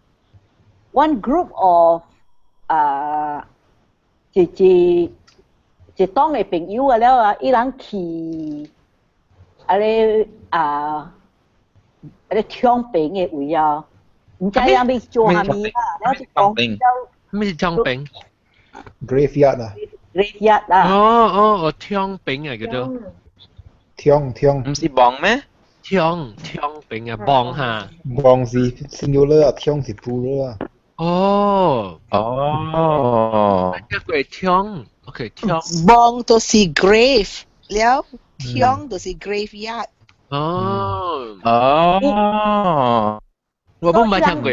，one group of 啊，一一一黨的朋友啊了啊，伊人去啊咧啊，啊咧搶兵的位啊，毋知影欲做啥物啦，了就講咩是搶兵？Graveyard 啊，Graveyard 啊。哦哦哦，搶兵啊叫做。搶搶。毋是墓咩？搶搶兵啊，墓哈。墓是 singular 啊，搶是 plural 啊。哦。哦。一個搶，OK 搶。墓就是 grave 了，搶就是 graveyard。哦。哦。我冇捌聽過。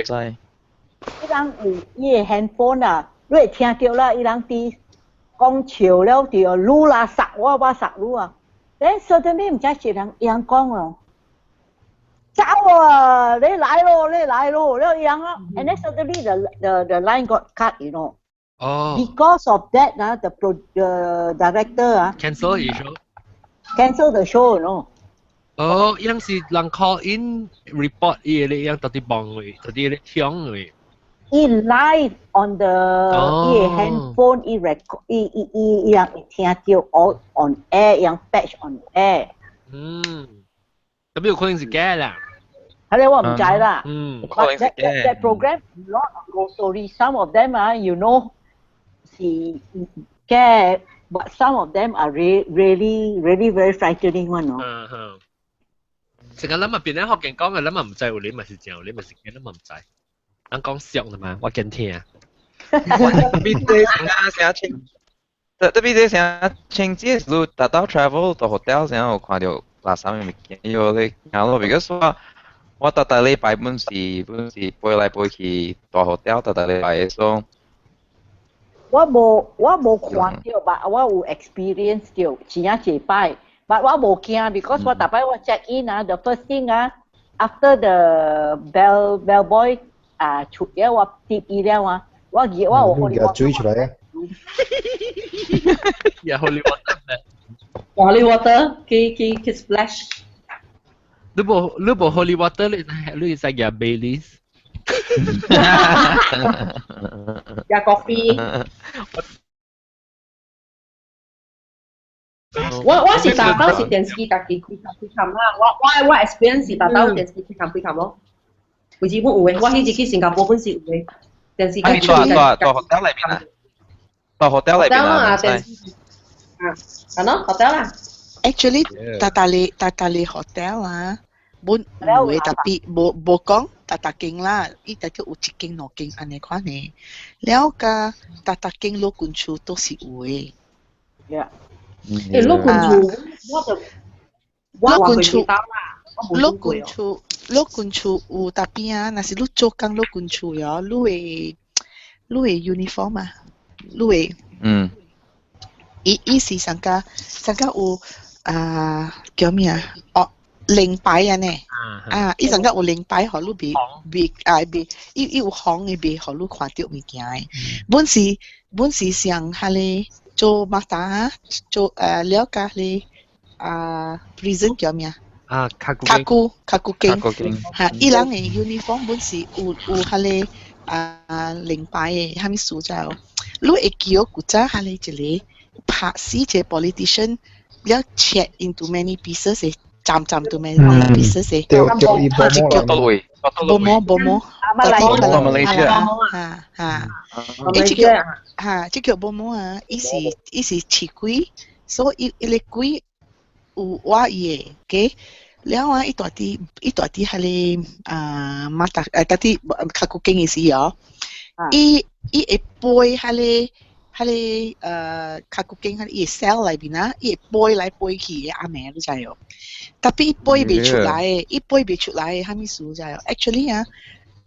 伊人有伊的 handphone 啊，你會聽著啦，伊人佇講笑了，佇愈啦殺我，我殺愈啊。Then suddenly 毋知一人伊人講哦，走啊！你來咯，你來咯，了伊人啊，and then suddenly the line got cut. 哦。 Because of that 啊，the director 啊 cancel the show。 Cancel the show. 哦，伊人是人 call in report 伊個，伊人到底幫位，到底咧搶位。伊 live on the 伊個 handphone，伊 record，伊伊伊伊人會聽著 all on air，伊人 patch on air。嗯，咁有可能是假啦。係咧，我唔知啦。可能 But 是 that program lot of ghost story. Some of them 啊，是嘅，but some of them are really really very frightening one 咯。嗯哼。成日諗入邊咧，學見講嘅諗啊唔知有你咪是正，有你咪是驚，諗啊唔知。人講笑的嘛，我驚聽。特別這成成清，特別這成清節你達到 travel 到 hotel 成有看到垃圾嘅物件，有你行咯，because 我逐逐禮拜本是飛來飛去大 hotel，逐逐禮拜的所。我無看到吧，我有 experience 到，真正一擺，but 我無驚，because 我逐擺我 check in 啊，the first thing 啊，after the bell boy 啊出了我接伊了啊，我記我有你夾水出來啊！呀，holy water 咩？ Holy water 去 splash。你無 holy water，你使夾 Baileys。加 coffee。我是達到是電視機家己開開冚啦，我 experience 是達到電視機開冚開冚咯。為止本有的，我彼次去新加坡本是有的，電視機啊，你住 hotel 裏邊啊？住 hotel 裏邊啊？電視啊，係咯，hotel 啦。 Actually，逐逐个 hotel 啊，本有的特別無講逐逐間啦，伊特別有一間兩間按呢款的，了佮逐逐間老君厝都是有的。 Yeah。欸，老君厝我就老君厝啦，老君厝老君厝有特別啊，若是你做工老君厝喲，你的 uniform 啊，你會伊是上加有啊叫咩啊？哦，靈牌啊呢？啊，伊上加有靈牌，予你袂啊袂，伊有紅的袂，予你看著物件的。本是像彼个做馬達做了解彼个啊 prison 叫咩啊？啊，卡古卡古經嚇，伊人的 uniform 本是有彼个啊靈牌的，啥物事就，你會記得古早彼個一個拍死一個 politician，了切 into many pieces 的，斬斬 to many pieces 的。對對，伊無到位，無毛無毛，馬來西亞，嚇嚇，伊這叫嚇，這叫無毛啊！伊是飼鬼，所以伊個鬼有活伊的，給了啊！伊蹛佇彼个啊馬達蹛佇較古經的時哦，伊會飛彼个較古經彼個伊的 cell 內面啊，伊會飛來飛去的暗暝你知無？特別伊飛袂出來的，伊飛袂出來的，啥物事知無？Actually 啊，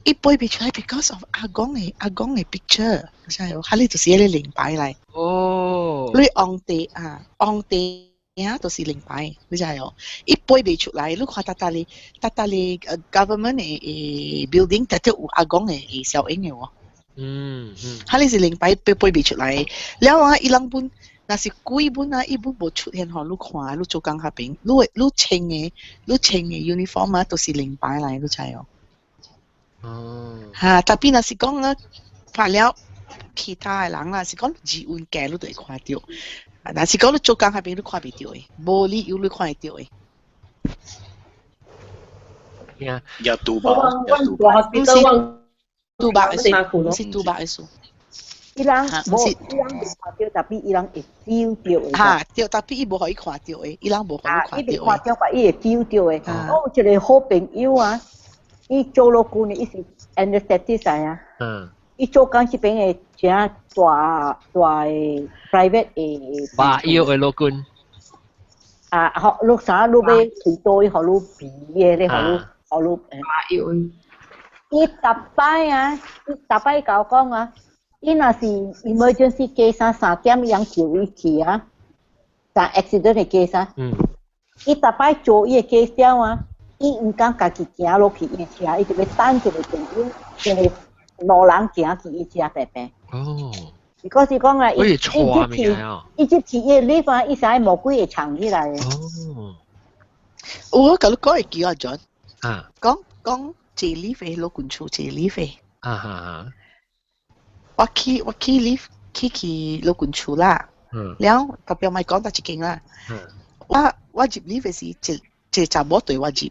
伊飛袂出來，because of 阿公的 picture，你知無？彼个就是彼个靈牌來。哦。你皇帝啊，皇帝啊，就是靈牌，你知無？伊飛袂出來，你看逐逐个逐逐个 government 的 building，逐逐有阿公的小影的喎。彼个是靈牌飛袂出來，了啊，伊人本。若是鬼本啊，伊本無出現予你看，你做工彼邊，你穿的 uniform 啊，都是靈牌來，你知無？哦。嚇，特別若是講咧，拍了其他的人啦，是講字運價你都會看著。若是講你做工彼邊，你看袂著的，無理由你看會著的。呀，要賭吧，要賭吧，不是賭吧的事，不是賭吧的事。伊人無，伊人袂看著，特別伊人會 feel 著的。嚇，對，特別伊無予伊看著的，伊人無予伊看著的。伊袂看著，但伊會 feel 著的。我有一個好朋友啊，伊做老君的，伊是 anesthetist 啊。伊做工這邊的誠大大的 private 的。把藥的老君。啊，予你啥你欲開刀，伊予你鼻的咧，予你把藥。伊逐擺啊，伊逐擺共我講啊。伊若是 emergency case 啊，3點伊人叫伊去啊，但 accident 的 case 啊，伊逐擺做伊的 case 了啊，伊毋敢家己行落去伊的車，伊就欲等一個朋友，一個路人行去伊車邊邊。哦。 because 講啊，伊伊入去，伊入去伊的 lift 啊，伊啥魔鬼會藏起來的。哦。我共你講會記啊，John。啊。講講坐 lift 的老君厝坐 lift 的。啊哈哈。我去 lift 去老君厝啦，了特別咪講得一間啦。我入 lift 的時，一一個查某對我入，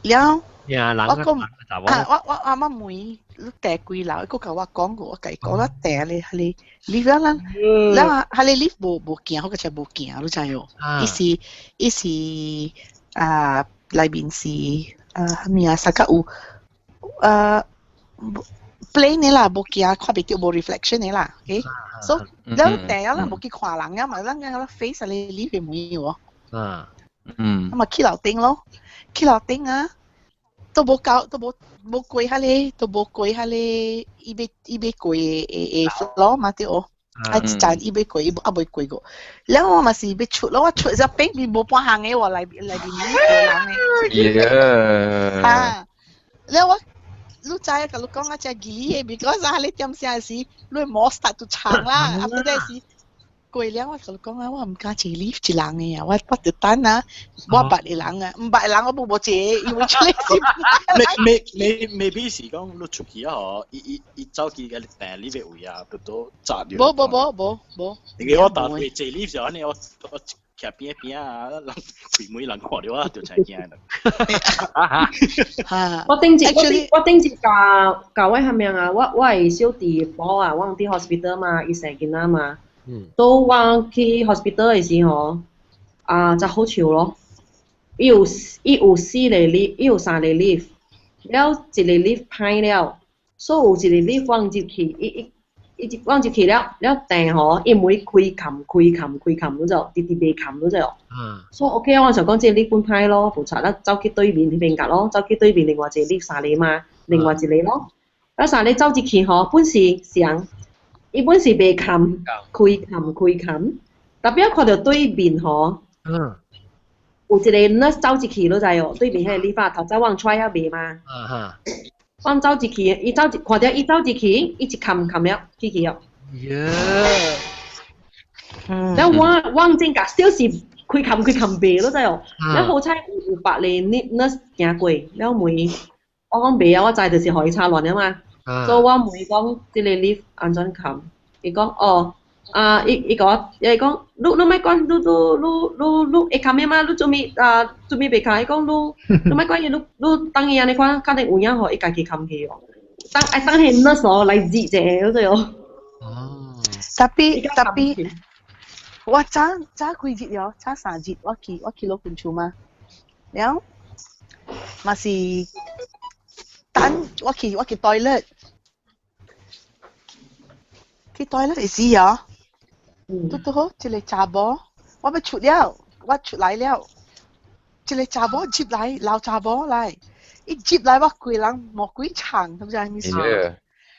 了。呀，人我講啊，我阿媽問你訂幾樓，伊閣共我講過，我共伊講啦訂咧，彼个 lift 啦，了彼个 lift 無行，好個才無行，你知無？伊是啊，內面是啊，啥物啊，啥較有啊 plain 的啦，無行看袂著無 reflection 的啦，OK？所以了訂了，咱無去看人啊嘛，咱講 face 彼个 lift 的門有無？啊，咁啊去樓頂咯，去樓頂啊！都無到，都無過彼個，都無過彼個，伊欲過的 floor 嘛對無？啊一層伊欲過，伊猶未過過。了我嘛是欲出咯，我出時邊邊無半項的喎，內面無人的。 啊，了我你知影，共你講啊，真奇的，because 啊，你點聲時，你毛 start to 長啦，after that 時過了，我共你講啊，我毋敢坐 lift 一人的啊，我就等啊，我捌的人啊，毋捌的人我無坐，因為出來是 maybe 是講你出去啊，嗬，伊走去個訂 lift 的位啊，都閘住。無無無無無。因為我逐回坐 lift 時候，我徛邊邊啊，人開門人看著我就真驚啦。我頂一教教我蝦米啊？我的小弟某啊，我佇 hospital 嘛，伊生囡仔嘛。都我去 hospital 的時候，啊，才好笑咯。伊有四個 lift，伊有三個 lift，了一個 lift 歹了，所以有一個 lift 放入去，伊放入去了，了訂吼，伊門開冚開冚開冚，嗰就直直袂冚嗰就。所以 OK 我就講這個 lift 本歹咯，無錯，咱走去對面彼邊角咯，走去對面另外一個 lift 三個嘛，另外一個咯。啊，三個走入去吼，本是上。伊本是袂冚，開冚開冚，特別看著對面吼，有一個 nurse 走入去，你知哦？對面彼個理髮頭早我 try 猶未嘛？啊哈。我走入去，伊走入看著伊走入去，伊一冚冚了，去了。耶！了我正甲小時開冚開冚袂，你知哦？了好彩有別個 nurse 行過，了問我講袂啊，我知就是予伊插亂了嘛。所以我問伊講，這個 lift 按怎冚？伊講哦，啊，伊伊共我，伊講，你莫管，你會冚的嗎？你做物啊，做物袂冚？伊講你莫管伊，你等伊按呢款，肯定有影予伊家己冚去哦。等愛等彼 nurse 哦來熱者，嗰個哦。哦。 Tapi 我早早幾日了，早3日我去老君厝嘛，了嘛是等我去 toilet。去 toilet 時啊，拄拄好一個查某，我欲出了，我出來了，一個查某入來，老查某來，伊入來我規人毛鬼長，知毋知啥物意思？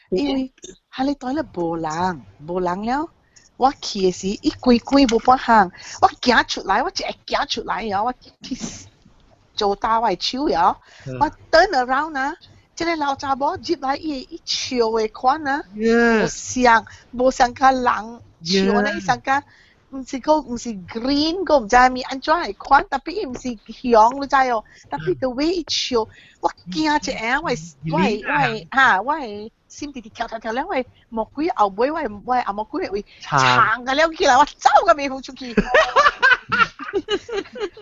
因為彼個 toilet 無人，無人了，我去的時，伊規規無半項，我行出來，我一會行出來啊，我去做打我的手啊，我 turn around 啊。這個老查某入來，伊伊笑的款啊，無像無像較人笑呢，伊像較毋是講毋是 green，閣毋知啥物按怎的款，特別伊毋是熊，你知哦？特別 the way 伊笑，我驚一下，我的哈，我的心直直跳跳跳了，我的魔鬼後尾，我的阿魔鬼會撐個了起來，我走個袂赴出去。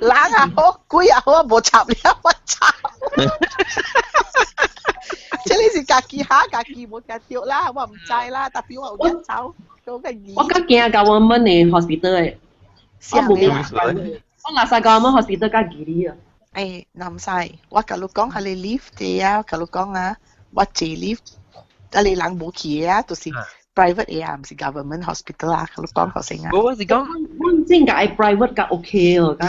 人也好，鬼也好，我無插了，我走。這裡是家己嚇，家己無聽著啦，我毋知啦，特別我有驚走，我較驚 government 的 hospital 的，我無驚。我若使 government hospital 較吉利啊。欸，若毋使，我共你講，彼個 lift 的啊，共你講啊，我坐 lift，啊你人無去的啊，就是 private 的啊，毋是 government hospital 啊，共你講好先啊。我是講，我真係 private 較 OK 哦，較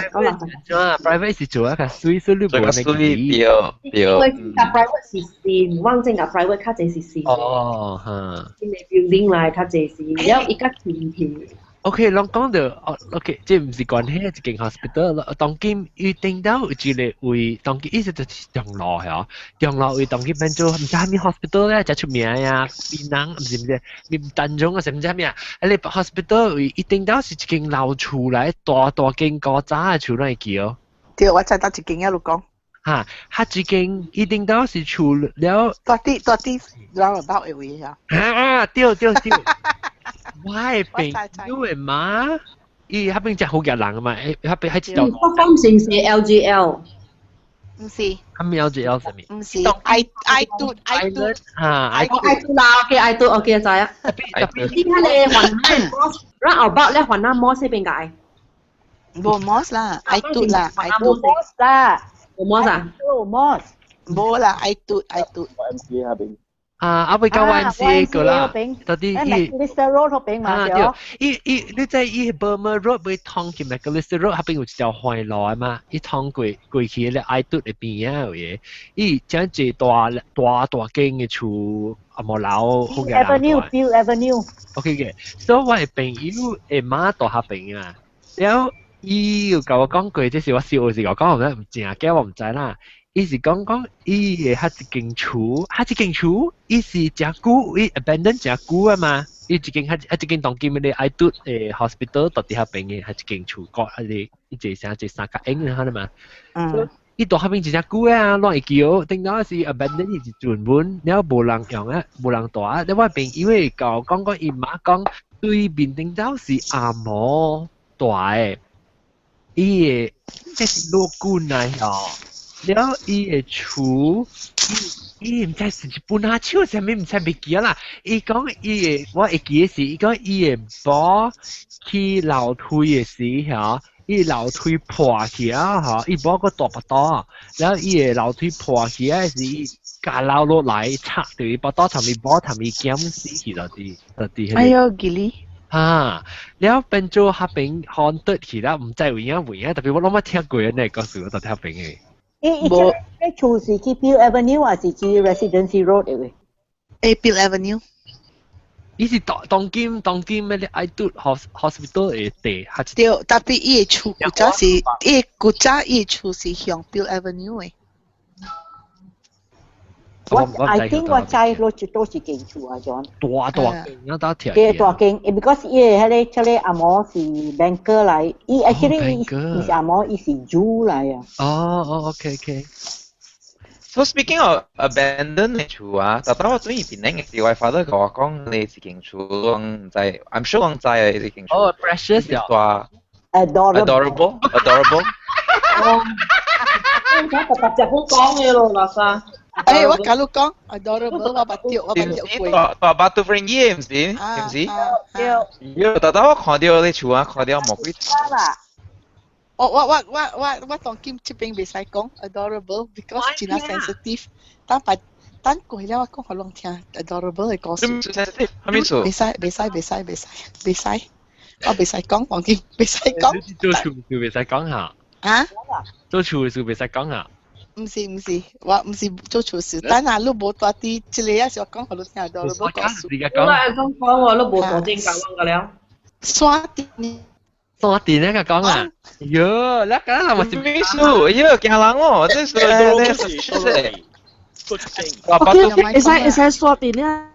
較啊，private 是做啊較媠，所以你無那個對對。因為較 private 是新，我真個 private 較濟是新。哦，哈。新的 building 來較濟是，了伊較清氣。 OK，攏講著哦，OK，這毋是關係一間 hospital，當今伊頂到有一個位，當今意思就是中路係中路位當今變做毋知啥物 hospital 咧，誠出名呀，檳榔毋是毋是，面丹中啊，是毋知啥物啊？啊，你 hospital 位伊頂到是一間老厝來，大大間古早的厝，咱會記哦。對，我知佗一間啊，你講。哈，彼一間伊頂到是厝了。大啲大啲 roundabout 的位啊。啊，對對對。我的朋友的媽，伊彼邊誠好額人嘛，彼邊彼一條。北方城市 LGL。毋是。啊咪 LJL 啥物？毋是，I 嘟 I 嘟。啊，I 嘟啦，OK I 嘟 OK 知啊。你睇你還那 mosque，然後包咧還那 mosque 邊解？無 mosque 啦，I 嘟啦，I 嘟 mosque 啦，無 mosque 啊？無 mosque。無啦，I 嘟 I 嘟。 YMCA 那邊。啊，阿尾到 YMCA 個啦，到底伊 Macalister Road 嗰邊嘛，對，伊伊你知伊 Burma Road 會通去 Macalister Road 嗰邊有一條橫路啊嘛，伊通過過去咧愛嘟的邊啊有嘢，伊將一大大大間嘅厝啊無樓好嘅 Avenue Peel Avenue。 OK 嘅，所以我的朋友的媽住遐邊啊，了後伊有共我講過，這是我小時候講，我唔正假我毋知啦。伊是講講伊的彼一間厝，彼一間厝，伊是誠久，伊 abandon 誠久啊嘛。伊一間彼一間當今的愛嘟的 hospital 佇遐邊的彼一間厝，個彼個伊一個啥一個三角形的彼嘛。嗯。伊佇遐邊真正久啊，攏會記哦。頂到是 abandon 伊一陣本，了無人用啊，無人住啊。了我朋友會共我講講，伊媽講對面頂到是紅毛住的，伊的這是老君來吼。了伊的厝，伊毋知是一本阿手啥物，毋知袂記啦。伊講伊的，我會記的是，伊講伊的某去樓梯的時吼，伊樓梯破去啊吼，伊某閣大腹肚，了伊的樓梯破去啊時，伊咬樓落來插著伊腹肚，同伊某同伊囝死去就佇就佇。哎喲，吉利！啊，了變做彼邊 haunted 去啦，毋知有影無影，特別我攏捌聽過呢個故事，我就聽邊的。伊伊這個厝是去 Peel Avenue 還是去 Residency Road 的喂？誒，Peel Avenue。伊是當當今當今咩咧？愛嘟 hospital 的地，還是？對，特別伊的厝古早是，伊古早伊的厝是向 Peel Avenue 的。我 I think 我知落就都是間厝啊，John。大大間，我打聽。對，大間，because 伊個彼個這個紅毛是 banker 來，伊 actually 伊是紅毛，伊是 Jew 來啊。哦哦，OK OK。 So speaking of abandoned 的厝啊，特別我對邊頂嘅時，我 father 共我講你一間厝，攏知，I'm sure 攏知嘅一間厝。哦，precious 大。 Adorable。 Adorable，adorable。我特特隻好講嘅咯，垃圾。誒，我共你講，adorable，我捌著，我捌著過。大大巴杜 Feringgi 毋是？毋是？對。喲，特特我看到你厝啊，看到魔鬼。啦。我我我我我我當今這邊袂使講 adorable，because 真係 sensitive。等擺等過了，我講予攏聽 adorable 的故事。 sensitive，啥物事？袂使袂使袂使袂使袂使，我袂使講，當今袂使講。做厝就袂使講下。啊？做厝就袂使講下。毋是毋是，我毋是做廚師，等下你無蹛佇這個也是我講予你聽 adorable 故事。我來講講喎，你無大正教我個了。山頂。山頂那個講啊，喲，那個那麼是咩事？喲，驚人哦，這是這是是。我會使會使刷電啊！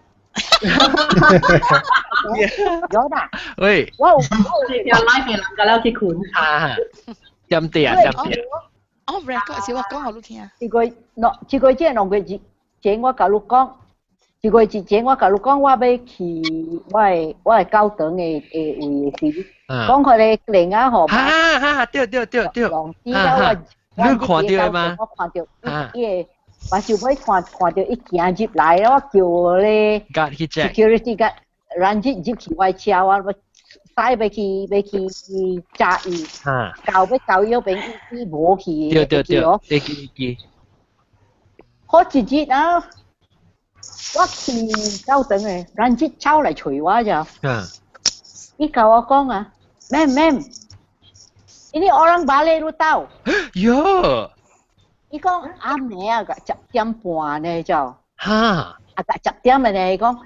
有啦。喂。我有聽 live 嘅人個了去睏。啊，點地啊，點地。我 record 是我講予你聽。一個喏，一個月兩個月前我共你講，一個月前我共你講，我欲去我的我的教堂的的位的時，講佢個靈啊吼。哈哈，對對對對。了我，你看著嗎？我看著，伊個目睭尾看看著伊行入來，我叫咧 security guard 人入入去我車，我使欲去欲去查伊，到欲到伊彼邊，伊伊無去，對對對，會記會記。好一日啊，我去教堂的，人一走來揣我咋？伊共我講啊，Ma'am ma'am，ini orang balik lu tahu？喲！伊講暗暝啊，10點半呢就。哈！啊，10點的呢，伊講，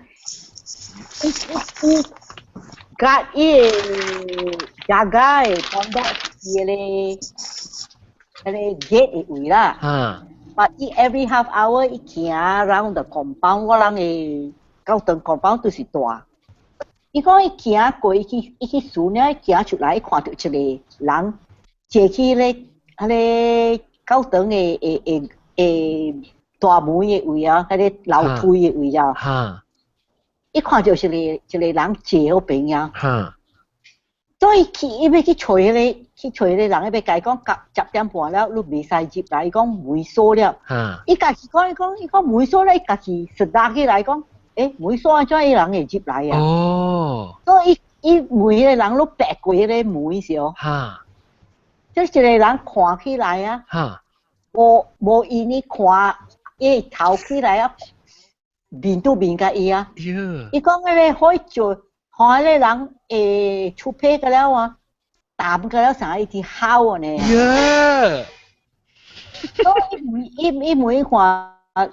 伊伊伊。guard 伊個 jaga 的 pondok 伊個彼個 gate 的位啦。But 伊 every half hour 伊行 round the compound，我人的教堂 compound 都是大。伊講伊行過，伊去伊去數呢，伊行出來，伊看著一個人坐去咧，彼個教堂的的的的大門的位啊，彼個樓梯的位啊。伊看著一個一個人坐彼邊啊。所以去伊欲去揣彼个，去揣彼个人，伊欲共伊講10點半了，你袂使入來，伊講門鎖了。伊家己講，伊講伊講門鎖了，伊家己實打起來講，門鎖按怎伊人會入來啊？所以伊伊問彼個人，你白過彼個門時哦。這一個人看起來啊，無無伊呢看，伊頭起來啊，面對面共伊啊。伊講彼個可以做，看彼個人會出皮個了啊，淡個了啥，伊佇哭呢。所以伊伊伊問看，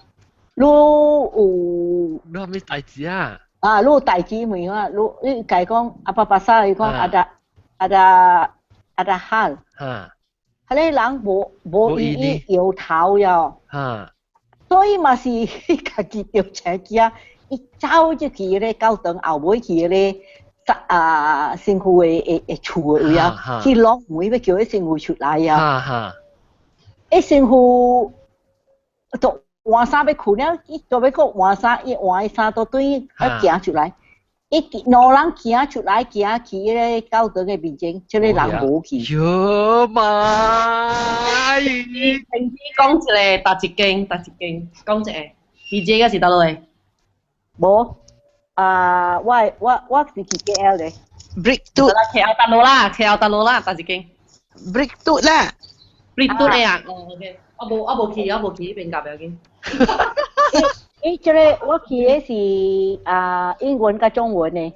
你有？你啥物代誌啊？啊，你有代誌問我，你你共伊講 apa pasal 伊講 ada ada ada hal。彼個人無無伊伊搖頭了。所以嘛是伊家己著車仔，伊走入去彼個教堂後尾去彼個啊神父的的的厝的位啊，去挵門欲叫彼神父出來啊。彼神父就換衫欲睏了，伊就欲閣換衫，伊換伊衫都對啊行出來。伊兩人行出來，行去彼個教堂的面前，這個人無去。喲媽！你講一個，佗一間，佗一間，講一個。你這個是佗落的？無，啊，我我我是去 KL 的。 Brick 嘟啦，KL 佗落啦，KL 佗落啦，佗一間。 Brick 嘟啦。 Brick 嘟的啊，哦，OK，我無我無去，我無去彼邊夾不要緊。伊這個我去的是啊英文佮中文的。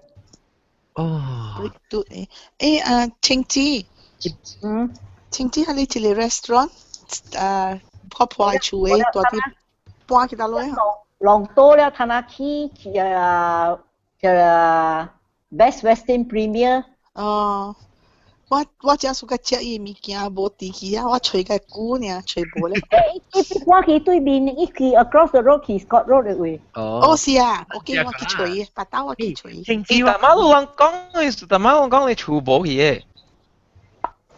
哦。 Brick 嘟的，啊，青子。青子係你一個 restaurant，啊，破破厝的，大啲搬去佗落啊？浪多了，他那去啊，這個 Best Western Premier。哦，我我正想佮食伊物件，無佇去啊，我揣較久爾，揣無咧。伊搬去對面，伊去 across the road 去 Scott Road 的位。哦，是啊，OK，我去揣伊，別兜我去揣。伊大馬路人講你，大馬路講你厝無去的。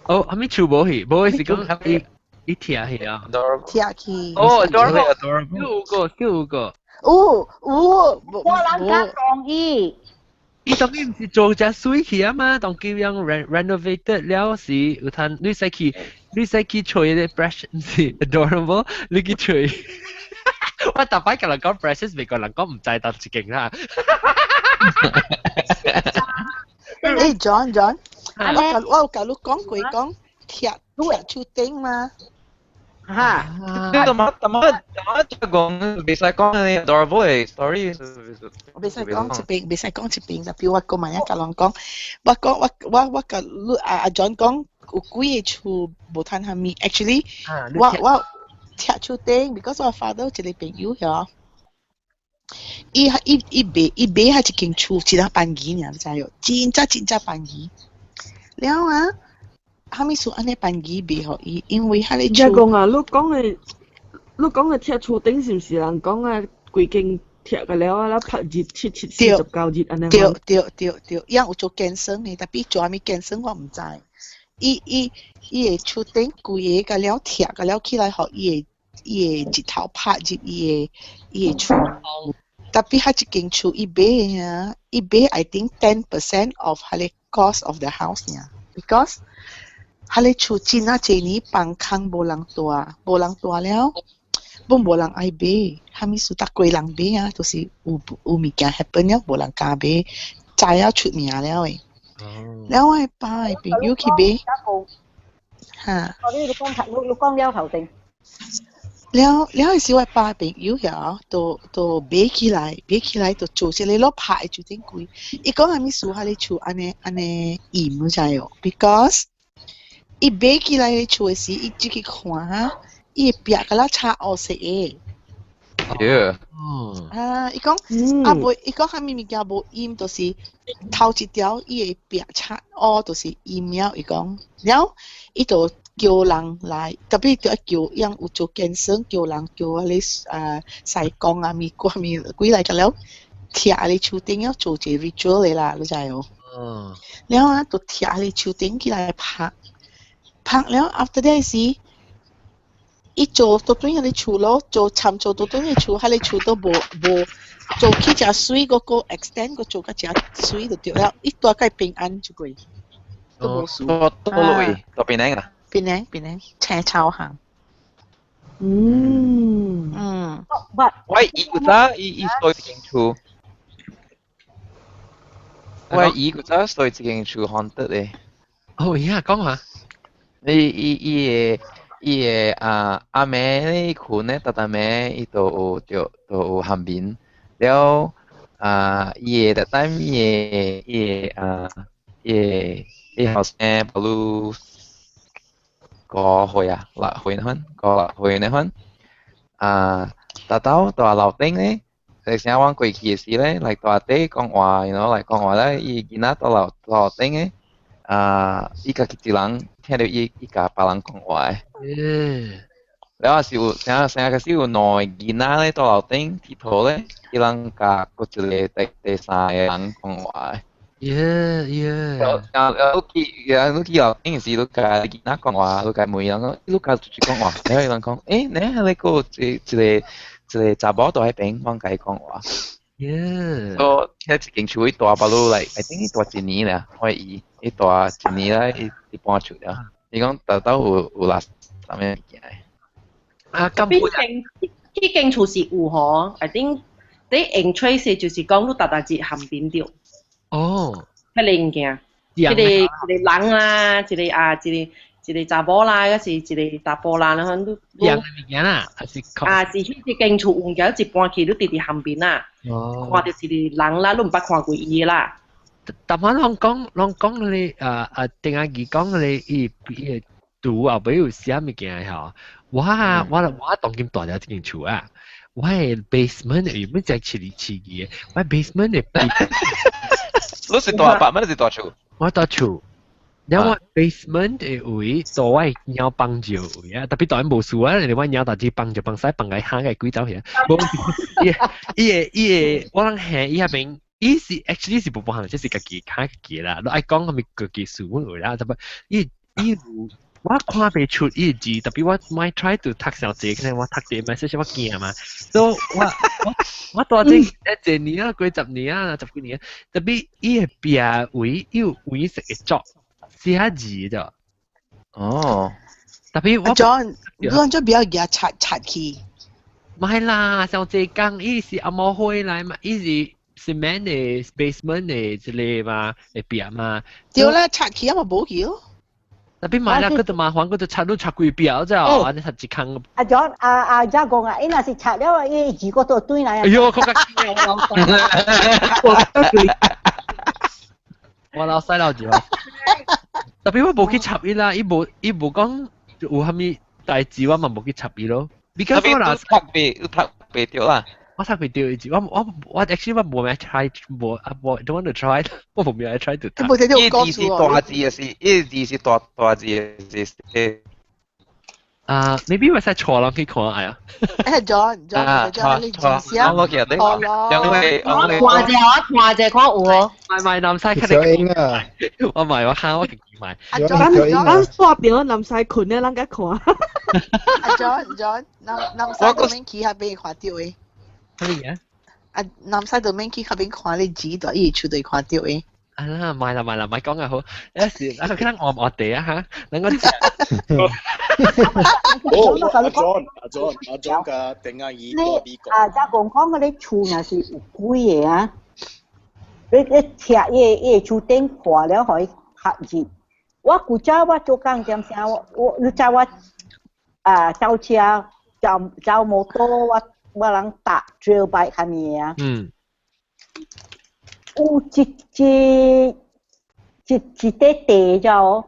哦，啥物厝無去？無是講伊伊拆去啊？拆去。哦，adorable，有個有個。有有，我人敢同意。伊當然毋是做隻水去啊嘛，當叫樣 renovated 了時，有通你使去，你使去揣個 precious 毋是 adorable，你去揣。我逐擺共人講 precious，美國人講毋知佗一間啦。John John，我我有共你講過講拆拆厝頂嘛？哈。你怎麼怎麼怎麼就講，袂使講你 adorable 的 story。袂使講一邊，袂使講一邊，特別我講埋一共人講，我講我我我共你阿阿 John 講有幾個厝無趁蝦米，actually 我我拆厝頂，because 我 father 一個朋友遐，伊伊伊買伊買彼一間厝，一個便宜爾，你知無？真正真正便宜。了啊，蝦米事按呢便宜賣予伊？因為彼个厝。講啊，你講的，你講的拆厝頂是毋是人講啊？規間拆個了啊，啦拍日七七四十九日按呢？對對對對，伊有做健身的，特別做啥物健身我毋知。伊伊伊的厝頂規个共了拆共了起來，予伊的伊的日頭拍入伊的伊的厝。特別彼一間厝伊買啊，伊買 I think 10% of 彼个 cost of the house 爾，because 彼个厝真啊濟年放空無人住，無人住了，本無人愛買，啥物事逐個人買啊，就是有有物件 happen 了，無人敢買，知影出名了的。了我的爸的朋友去買，哈。你你講你你講了頭先。了了時我爸朋友遐，都都買起來，買起來就做一個落拍的就頂貴。伊講啥物事，彼个厝按呢按呢嚴，你知無？Because 伊買起來的厝的時，伊入去看哈，伊的壁敢若青烏色的。 啊，伊講啊無，伊講啥物物件無陰，就是頭一條伊的壁青烏，就是陰了。伊講了，伊就叫人來，特別就叫樣有做健身，叫人叫彼个啊師公啊，物掛物鬼來個了，拆彼個厝頂了做一個 ritual 的啦，你知無？了啊，就拆彼個厝頂起來拍，拍了 after that 時，伊做倒轉彼個厝咯，做參做倒轉彼個厝，彼個厝都無無做起誠媠，閣閣 extend 閣做較誠媠就對了，伊大概平安就過。都無事。多多落位，到檳城啊？檳城檳城青草巷。我姨古早伊伊住一間厝，我姨古早住一間厝 haunted 的。哦，呀，講下。伊伊伊个伊个啊阿妹咧困咧，逐逐暝伊都有著都有含面，了啊伊个逐摆伊个伊个啊伊个伊後生不如5歲啊，6歲那款，5、6歲那款，啊，逐晝蹛樓頂咧，你成我過去的時咧，來蹛底講話，然後來講話咧，伊囡仔蹛樓蹛樓頂咧，啊，伊家己一人聽著伊伊共別人講話的。了也是有，成成個是有兩個囡仔咧蹛樓頂𨑨迌咧，伊人共閣一個第第三個人講話的。 了了，你去，你去樓頂時，你共囡仔講話，你共問人講，你共出去講話，了伊人講，欸，你彼個一一個一個查某蹛彼邊，阮共伊講話。 所以彼一間厝伊蹛巴魯來，I think 伊蹛一年啦，我姨伊蹛一年啦，伊伊搬出了。伊講逐兜有有垃圾啥物物件的。啊，咁邊間彼間厝是有吼，I think 你用 trace 就是講你逐逐日含邊著。彼個物件，一個一個人啦，一個啊，一個一個查某啦，抑是一個查埔啦，然後你人的物件啦，還是啊，是彼一間厝物件一搬去，你直直含邊啦，看著一個人啦，你毋捌看過伊啦。但係攏講攏講你啊啊，定阿姨講你伊伊個圖後尾有寫物件吼，我我我當今蹛佇這間厝啊，我的 basement 原本就係飼飼嘅，我 basement 的你是蹛別，乜是蹛厝？我蹛厝。然後我 basement 的位，蹛我的貓放尿位啊，特別當然無事啊，你我貓大隻放就放屎放個坑個鬼走去啊，無伊伊個伊個我諗下伊彼邊，伊是 actually 是無幫行，這是家己較家己啦，你愛講啥物家己事阮話啦，特別伊伊有我看袂出伊字，特別我莫 try to 讀小濟，可能我讀這 message 我驚嘛，所以我我我蹛這一年啊，幾十年啊，十幾年，特別伊個壁位有黃色的作。寫字啫。哦。特別我 John，你按做比較夾擦擦去。唔係啦，上這工伊是紅毛灰來嘛，伊是 cement 的 basement 的這個嘛，的壁嘛。對啦，擦去啊嘛無去咯。特別買啦，佢就麻煩，佢就擦都擦幾表啫，安尼擦一空。阿 John，阿阿家公啊，伊若是擦了，伊字個都對來啊。哎呦，佢較我老細老字啊！特別我無去插伊啦，伊無伊無講有啥物代誌，我嘛無去插伊咯。特別我讀袂，你讀袂著啦。我讀袂著伊字，我我我 actually 我無咩 try，無啊無 don't want to try，我無咩 try to 讀。伊字是大字的是，伊字是大大字的是。啊，maybe 我使錯人去看哎呀。哎，John John John，你字寫我記得，因為我看者我看者看有哦。唔係唔係，南西小英啊！我唔係我喊我自己買。阿 John 咱煞邊南西困咧，咱甲看。阿 John John，南南西對面去彼邊看著的。啥物嘢？啊，南西對面去彼邊看你字，蹛伊厝對看著的。啊啦，買啦買啦，咪講啊好，有時啊，佢能我我哋啊嚇，能我。哦，阿 John 阿 John 阿 John 嘅定阿姨你啊，只講講嗰啲厝若是有鬼的啊，你你拆伊伊厝頂看了，予伊合入。我古早我做工點聲，我我你知我啊走車走走摩托，我我人搭 trail bike 啥物啊。有一一一一塊地咗，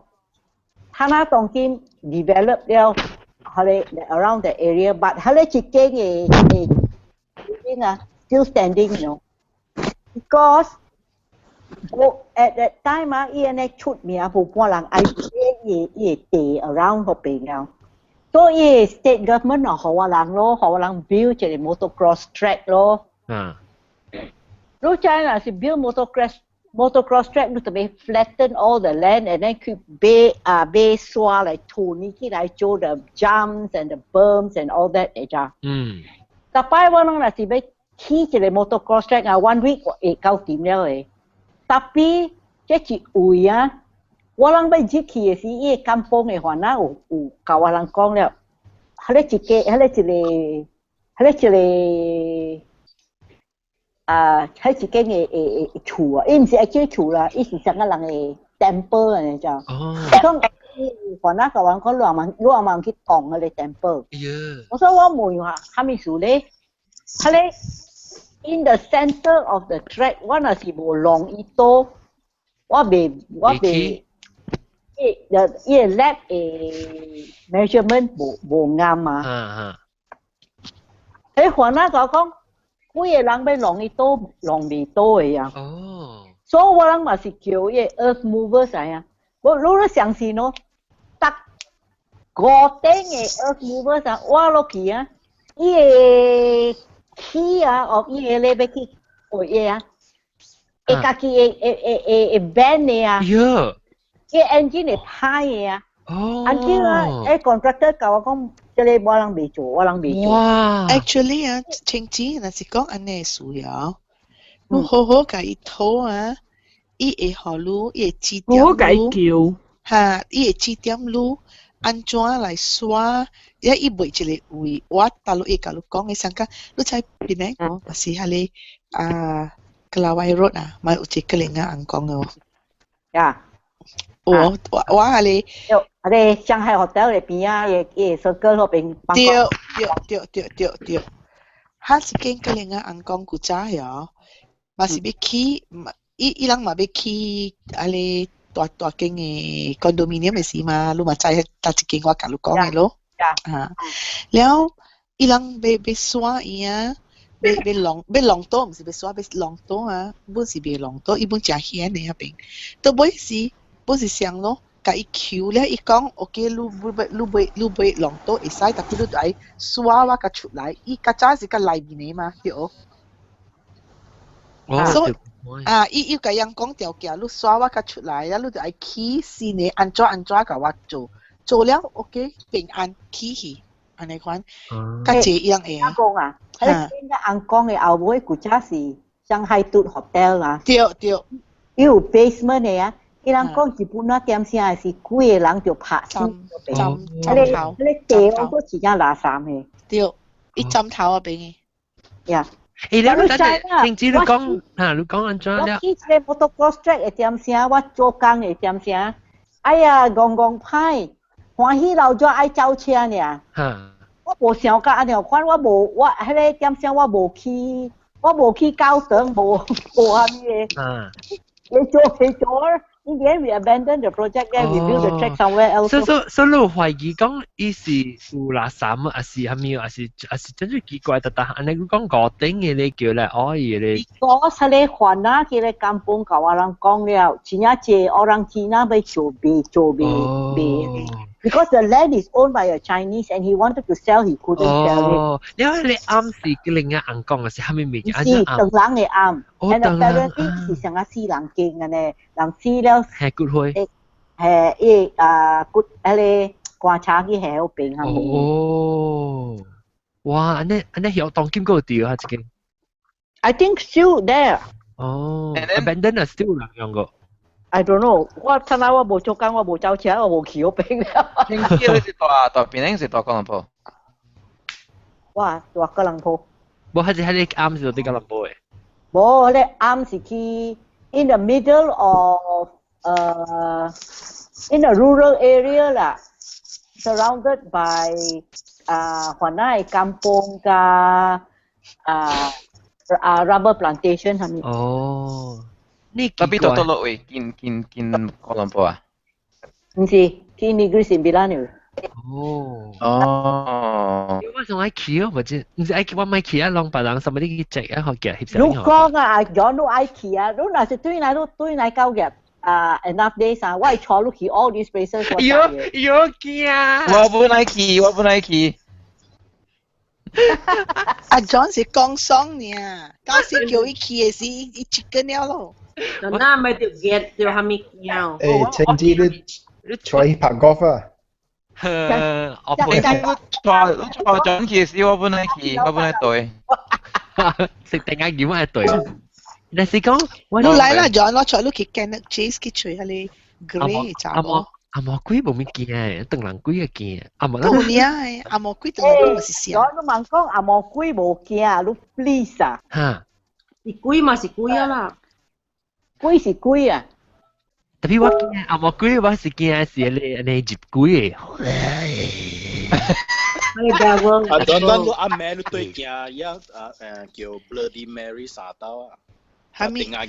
他那當今 develop 了，彼個 around the area，but 彼個一間的的 building 啊，still standing，because 我 at that time 啊，伊按呢出名，無半人愛買伊伊地 around 彼邊了，所以 state government 啊，予我人咯，予我人 build 一個 motocross track 咯。你知若是 build motocross track，你特別 flatten all the land and then 去買啊買沙來塗起來做 the jumps and the berms and all that 會知？逐擺我攏若是欲起一個 motocross track 啊，one week 會搞掂了的。特別這一位啊，我人欲入去的時，伊个 kampung 的番仔有共我人講了，彼个一個，彼个一個啊，彼一間的厝啊，伊毋是 actually 厝啦，伊是啥個人的 temple 按呢就。哦。講番仔共我講，你毋通去動彼個 temple。我說我問下，啥物事咧？彼个 in the center of the track，我若是無弄伊倒，我袂。伊個 lab 的 measurement 無啱嘛。彼番仔共我講，幾个人欲弄伊倒，弄袂倒的啊。所以我人嘛是叫伊個 earth movers 來啊。我你相信喏，逐五頂的 earth movers 啊，挖落去啊，伊個起啊，哦，伊個咧欲去學嘢啊，會家己會 bend 的啊。伊 engine 會歹的啊。按怎啊？contractor 共我講，這个我人袂做，我人袂做。哇！Actually 啊，清子若是講按呢需要，你好好共伊討啊，伊會予你，伊會指點你。好共伊叫。哈，伊會指點你按怎來刷，也伊袂一个位，我逐日會共你講的，上講你知邊個？嘛是彼个啊，Kelawai Road 啊，嘛有一个另外尪公的哦。呀。我彼个，彼个上海 hotel 的邊仔，伊个 circle 彼邊。對對對對對對，彼一間個另外尪公古早哦，嘛是欲起，伊人嘛欲起彼个大大間的 condominium 的時嘛，你嘛知佗一間我共你講的咯。啊，了伊人欲刷伊啊，欲弄倒，毋是欲刷，欲弄倒啊，本是袂弄倒，伊本誠險的彼邊，到尾是。本是想咯，共伊求了，伊講 OK，你欲弄倒會使，但是你著愛刷我共出來，伊較早是較內面的嘛，對。所以啊，伊又共人講條件，你刷我共出來，啊，你著愛起新的，按怎按怎共我做，做了 OK，平安起去，按呢款，較濟伊人會。尪公啊，彼個尪公的後尾古早是上海都 hotel 啊。對對。伊有 basement 的啊。伊人講日本仔點聲的是幾个人就拍死，針針頭，彼个地方閣真正垃圾的。對，伊針頭啊邊。呀。欸，你等陣，聽知你講，嚇，你講按怎了？我去一个 motocross track 的點聲，我做工的點聲，哎呀，戇戇歹，歡喜老怎愛走車爾。我無想甲按呢款，我無我彼个點聲我無去，我無去教堂，無無啥物的。你做你做。In the end, we abandoned the project there. We built the track somewhere else. 所以你懷疑講伊是有垃圾啊，還是啥物，還是真正奇怪，特特按呢你講五頂的咧叫咧，哦伊咧。我出來還啊，佢個 kampung 共我人講了，真正濟 orang Cina 欲做袂做袂袂。Because the land is owned by a Chinese and he wanted to sell, he couldn't sell it. 哦，因為你暗是另外尪公的是啥物物件？是唐人的庵，and apparently 是上個死人間的呢，人死了。係骨灰。係伊啊骨，彼个棺材去下彼邊係咪？哦，哇！按呢按呢曉當今個對啊，這個。 I think still there. 哦，abandon 啊，still 人用過。 I don't know，我睇下我無做工，我無走車，我無去彼邊了。聽知你是蹛蹛檳城是蹛吉隆坡？哇，蹛吉隆坡。無，還是彼个庵是佇吉隆坡的。無，彼个庵是去 in the middle of in a rural area 啦，surrounded by 啊番仔的 kampung 佮啊 rubber plantation 係咪？哦。你特別到佗位，近近近吉隆坡啊？毋是，去 Negeri Sembilan 了。哦。哦。我想愛去哦，或者毋是愛去，我毋愛去啊，攏別人什麼你去 check 啊，學嘅翕相。你講啊，阿 John 你愛去啊，你若是對來你對來到嘅啊 enough days 啊，我會帶你去 all these places。喲喲驚！我本愛去，我本愛去。阿 John 是講爽爾，到時叫伊去的時，伊 chicken 了咯。那咪著熱著啥物驚？欸，陳志你你帶去拍 golf 啊？我陪你帶帶轉去時，我本來去，我本來對。食定眼點係對。但是講，你來啦，John，我帶你去 Cannock Chase 去揣彼 grey 查某。阿毛鬼無物驚的，當人鬼會驚。阿毛。有影的，阿毛鬼當人鬼嘛是啥？我都問講阿毛鬼無驚，你 please 啊？嚇！是鬼嘛是鬼啊啦，鬼是鬼啊！特別我驚阿毛鬼，我是驚是你你入鬼的。啊，等等，阿妹你對驚，伊啊叫 Bloody Mary 三刀啊。哈咪哈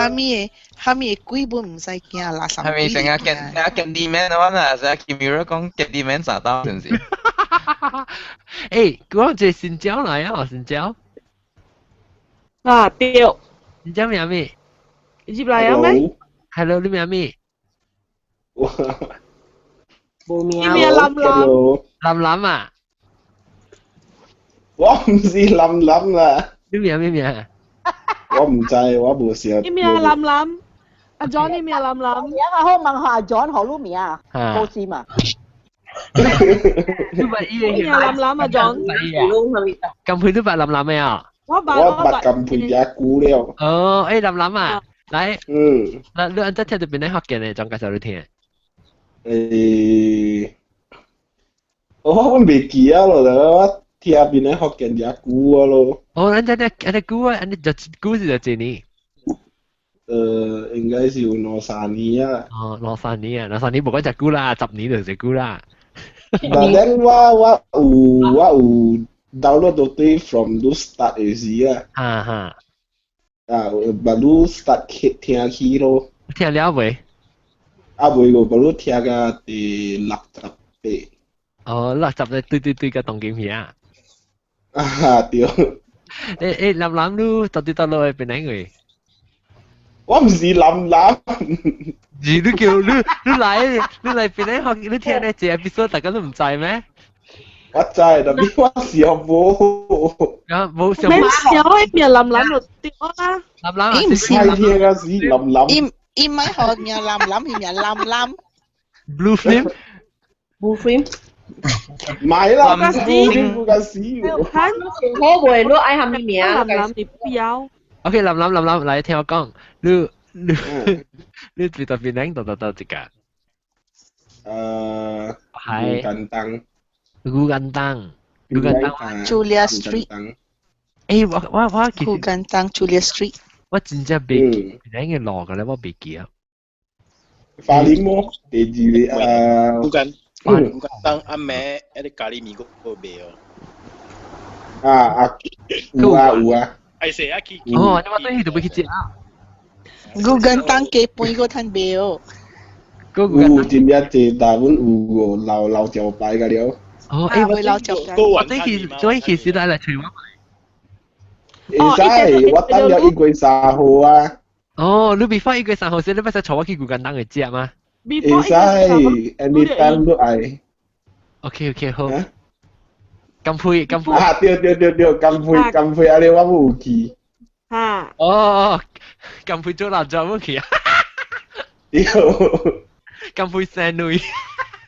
咪的哈咪的鬼本毋使驚，垃圾係咪成日見成日見啲咩啊？嘛，成日見 Mirror 講見啲咩三刀，真是。欸，講這新椒來啊，新椒。啊對。新椒名咩？入來啊咩？Hello，你名咩？無名。你名林林。林林啊？我唔是林林啦。你名咩名？我唔知，我無識。你名林林，阿 John 你名林林。名啊，好問下阿 John 好你名啊，好事嘛。你捌伊個名林林阿 John。金佩都捌林林的啊？我捌我捌金佩遮久了。哦，欸林林啊，來，嗯，嗱你按陣聽到邊個福建的，怎介紹你聽？欸，我未記啊咯，我聽邊個福建遮久啊咯。哦，咱這這久啊，按呢就久是就幾年？應該是有兩三年啊。哦，兩三年啊，兩三年無講遮久啦，10年就遮久啦。但係我有 download 到對 from 你 start 的時啊。哈哈。啊，把你 start 聽起咯。聽了未？啊，未個，把你聽到第68。哦，60對對對，個當今片啊。啊，對。欸，林林你到底到落去邊哪位？我唔是林林。是你叫你你來你來邊哪學？你聽呢這 episode 大家都唔知咩？我知，但係我想無。啊，無想。免笑的名林林就對啦。林林伊唔是林聽啊，是林林。伊唔係學名林林，伊名林林。 Blue Flame。 Blue Flame。買啦，唔敢死。好袂，你愛蝦米名？林林你不要。 OK，林林林林，來聽我講，你你你最特別能到到到這個？係。簡單。古簡單，古簡單。 Julia Street。欸，我其實。古簡單 Julia Street。我真正袂記，邊個路個咧，我袂記啊。花蓮麼？第二個啊。古簡古簡單阿妹，迄個咖喱麵閣賣哦。啊啊，有啊有啊。哎是啊去。哦，你我對去就欲去食啊。古簡單雞飯閣趁賣哦。有真正濟，大阮有老老招牌個了。哦，欸，我我對去，對去時來來揣我。會使，我等了1月3號啊。哦，你 before 1月3號時，你欲使帶我去古簡單去食嗎？會使，anytime 都愛。 OK OK 好。金佩金佩。啊對對對對，金佩金佩，啊你我有去。嚇！哦，金佩做蠟燭冇去啊？對。金佩生女。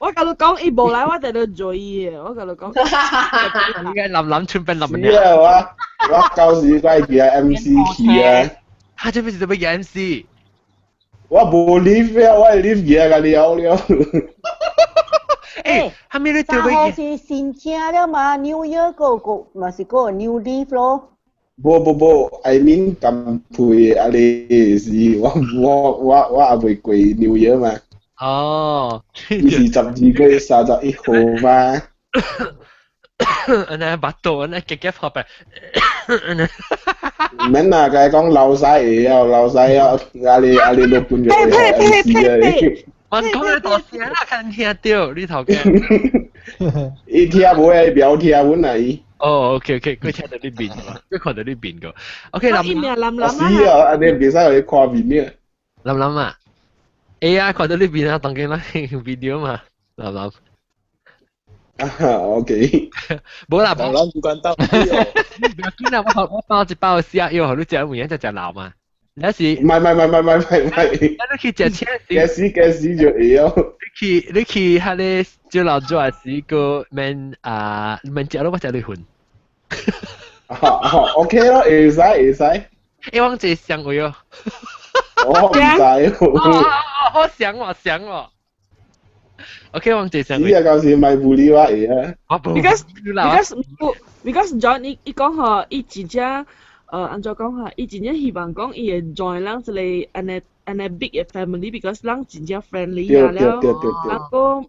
我甲你講，伊無來，我就咧做伊的。我甲你講。應該林林村變林是啊，我舊時我會記 MC 去啊。哈！這邊是做乜 MC？我無 live 啊，我係 live 嘢個了了。欸，哈咪你做乜嘢？是新正了嘛，New Year 個個嘛是個 New Leaf 咯。無無無，I mean 金佩啊你是我也未過 New Year 嘛。哦，伊是12月31號嘛。按呢巴肚，按呢夾夾破病。唔免啦，共伊講老細會曉，老細啊，啊你啊你老本就會曉 MC 啊。我講你大聲啦，較聽著你頭家。伊聽無會秒聽阮啊伊。哦，OK OK，佢聽到你面，佢看到你面個。OK，林林林林是啊，按呢袂使予伊看面啊。林林啊。欸啊，看到你面啊，當今咱 video 嘛，林林。啊，OK。無啦，林林不簡單。唔要緊啦，我包一包死啊，藥，予你食，有影才食老嘛。你是？唔係唔係唔係唔係唔係。你去食車時。驚死驚死就會曉。你去彼个酒樓做時，閣免啊免食咯，我食你份。 OK 咯，會使會使。欸，我這雙位哦。我唔知。我想我想我。OK，我這上。你啊，舊時咪無理我嘢啊。 Because John 伊伊講吼，伊真正按怎講哈，伊真正希望講伊會 join 咱一個按呢按呢 big 的 family，because 咱真正 friendly 啊了，啊個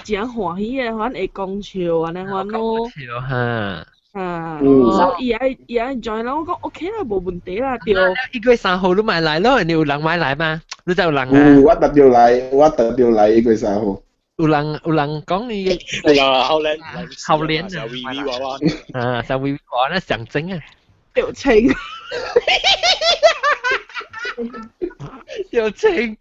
真歡喜的，反會講笑按呢款咯。笑哈。啊，所以伊愛伊愛 join 咱，我講 OK 啦，無問題啦，對。1月3號你咪來咯，你有人買來嗎？你就有人啊？有，我特調來，我特調來1月3號。有人有人講你，有人後臉，後臉啊，微微娃娃，啊，像微微娃那象徵啊，表情，表情，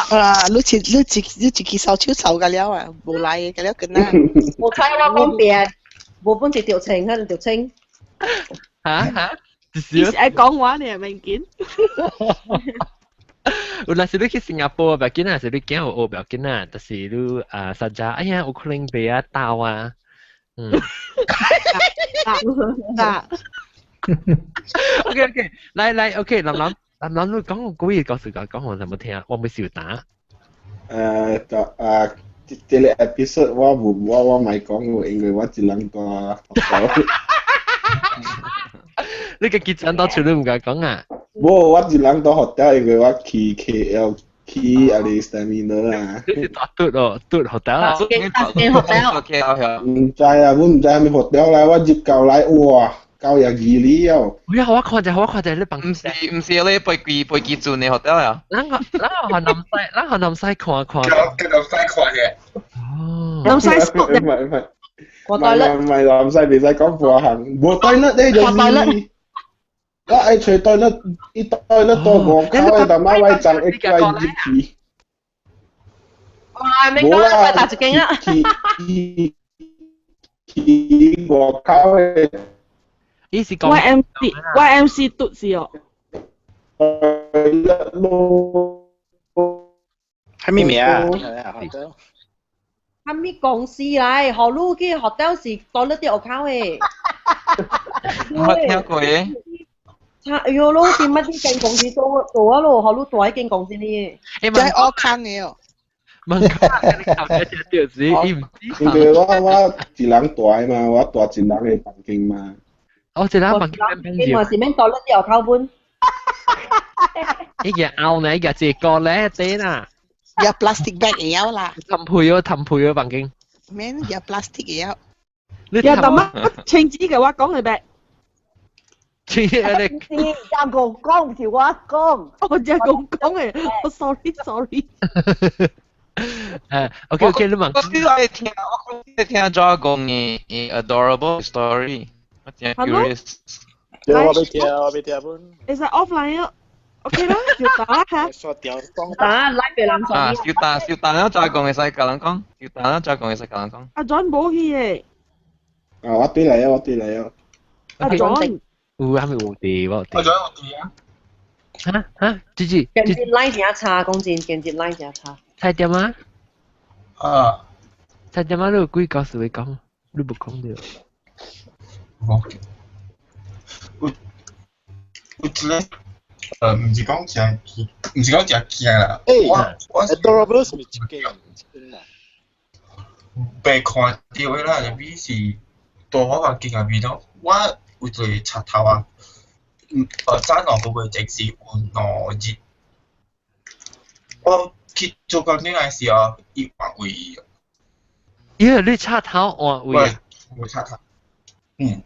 啊，你一你一你一支手手臭個了啊，無來嘅個了跟啊，無猜我講別，無本是表情，係表情，嚇嚇，你是愛講話呢，明見。有若是你去新加坡，不要緊啊，是你驚有學不要緊啊，但是你啊實在，哎呀，有可能被啊鬥啊，嗯。啊。 OK OK，來來 OK，林林林林，你講個鬼故事講我有冇聽？我未笑打。就啊，這個 episode 我無我我咪講過，因為我一人帶。你個結帳到處你唔敢講啊？無，我一人到學校，因為我去 KL 去阿里 seminar 啊。你是大嘟哦，嘟學校啊？間學校。唔知啊，我唔知係咪學校啦，我入到來哇，夠有義理哦。哎呀，我看者，我看者，你房。唔是唔是，你飛機飛機船的學校啊？咱個咱個河南西，咱河南西看看。跟南西看嘅。哦。南西唔係唔係。唔係唔係南西，袂使講破行，無 toilet 咧就是。我愛揣 toilet，伊 toilet 多五口的，但媽我髒一塊入去。哇！你講快打一間啊！去去外口的。伊是講 YMC YMC 嘟是哦。 toilet 咯。係咩名啊？啥物公司來？何路去學校是 toilet 佇外口的。我聽過嘅。哎喲，咯，點乜啲間公司做做啊咯？何路大一間公司呢？在我看的哦。問佢你頭一隻條子，伊唔知。因為我我一人住嘛，我住一人的房間嘛。哦，一人房間你嘛是免 toilet 佇外口本。伊個拗呢，伊個一個咧，對啦。有 plastic bag 會曉啦。氹配哦，氹配哦，房間。免有 plastic 會曉。你阿媽清子嘅話講係咩？清你是阿公講，唔是我講。我只公講嘅，我 sorry sorry。 OK OK，你問。我只愛聽，我只聽咗講嘅 adorable story，我真 curious。我未聽，我未聽本。會使 offline 啊？OK 啦，就打嚇。打拉俾人啊，小打小打了再講會使甲人講，小打了再講會使甲人講。阿 John 無去嘅。啊，我對嚟啊，我對嚟啊。阿 John。有係咪有地？我有地。阿 John 有地啊。嚇嚇，芝芝。間接 line 真差，講真，間接 line 真差。菜點啊？啊。菜點啊？你有幾故事會講？你無講著。無。有有一個。毋是講誠驚，毋是講誠驚啦。欸，我我 adorable 是一間白看著的啦，入面是大我房間內面咯。我有一個插頭啊，早2個月前是有2日，我去做工頂來時候，伊換位。因為你插頭換位啊？我插頭。嗯。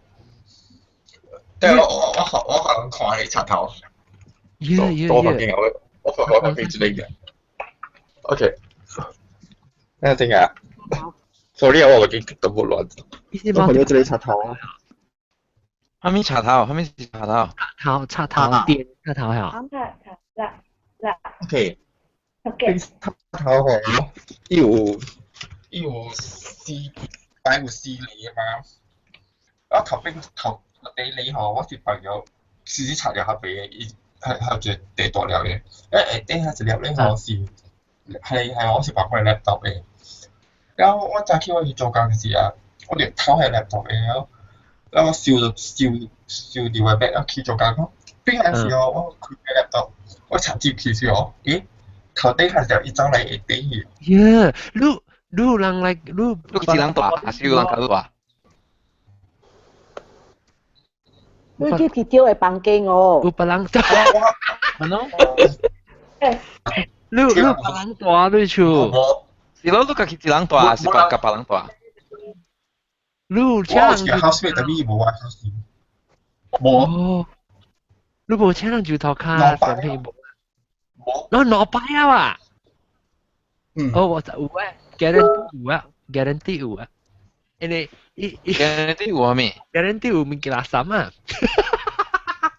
對，我我我我可能看你插頭。 Yeah, 我房間我我我房間之類嘅。OK。等陣啊。Sorry 啊，我已經都冇亂。我看到這個插頭啊。啥物插頭？啥物是插頭？頭插頭電插頭係啊。插啦啦。 OK。 OK。插頭吼，伊有伊有四擺有四厘嘛。我頭邊頭第一厘吼，我是朋友試試插入下邊，伊係係一個地大粒嘅，誒底下一粒咧吼是係係我是放我 laptop 嘅。然後我早起我去做工時啊，我就偷彼 laptop 嘅，然後然後我燒就燒燒掉個 bag，去做工咯。邊陣時候我開 laptop，我插入去時候，咦，頭頂係就一張嚟下頂去。耶，你你有人來，你你一人大，還是有人較你大？你去去叫的房間哦。有別人，你你別人大你厝。是咯，你家己一人大，還是別甲別人大？你有請人我是 housemate，但係無啊，無。你無請人住頭卡，上面無。無。我兩擺啊哇！哦，我就有啊，guarantee 有啊，guarantee 有啊。因為伊伊 guarantee 有咩？guarantee 有物件垃圾啊！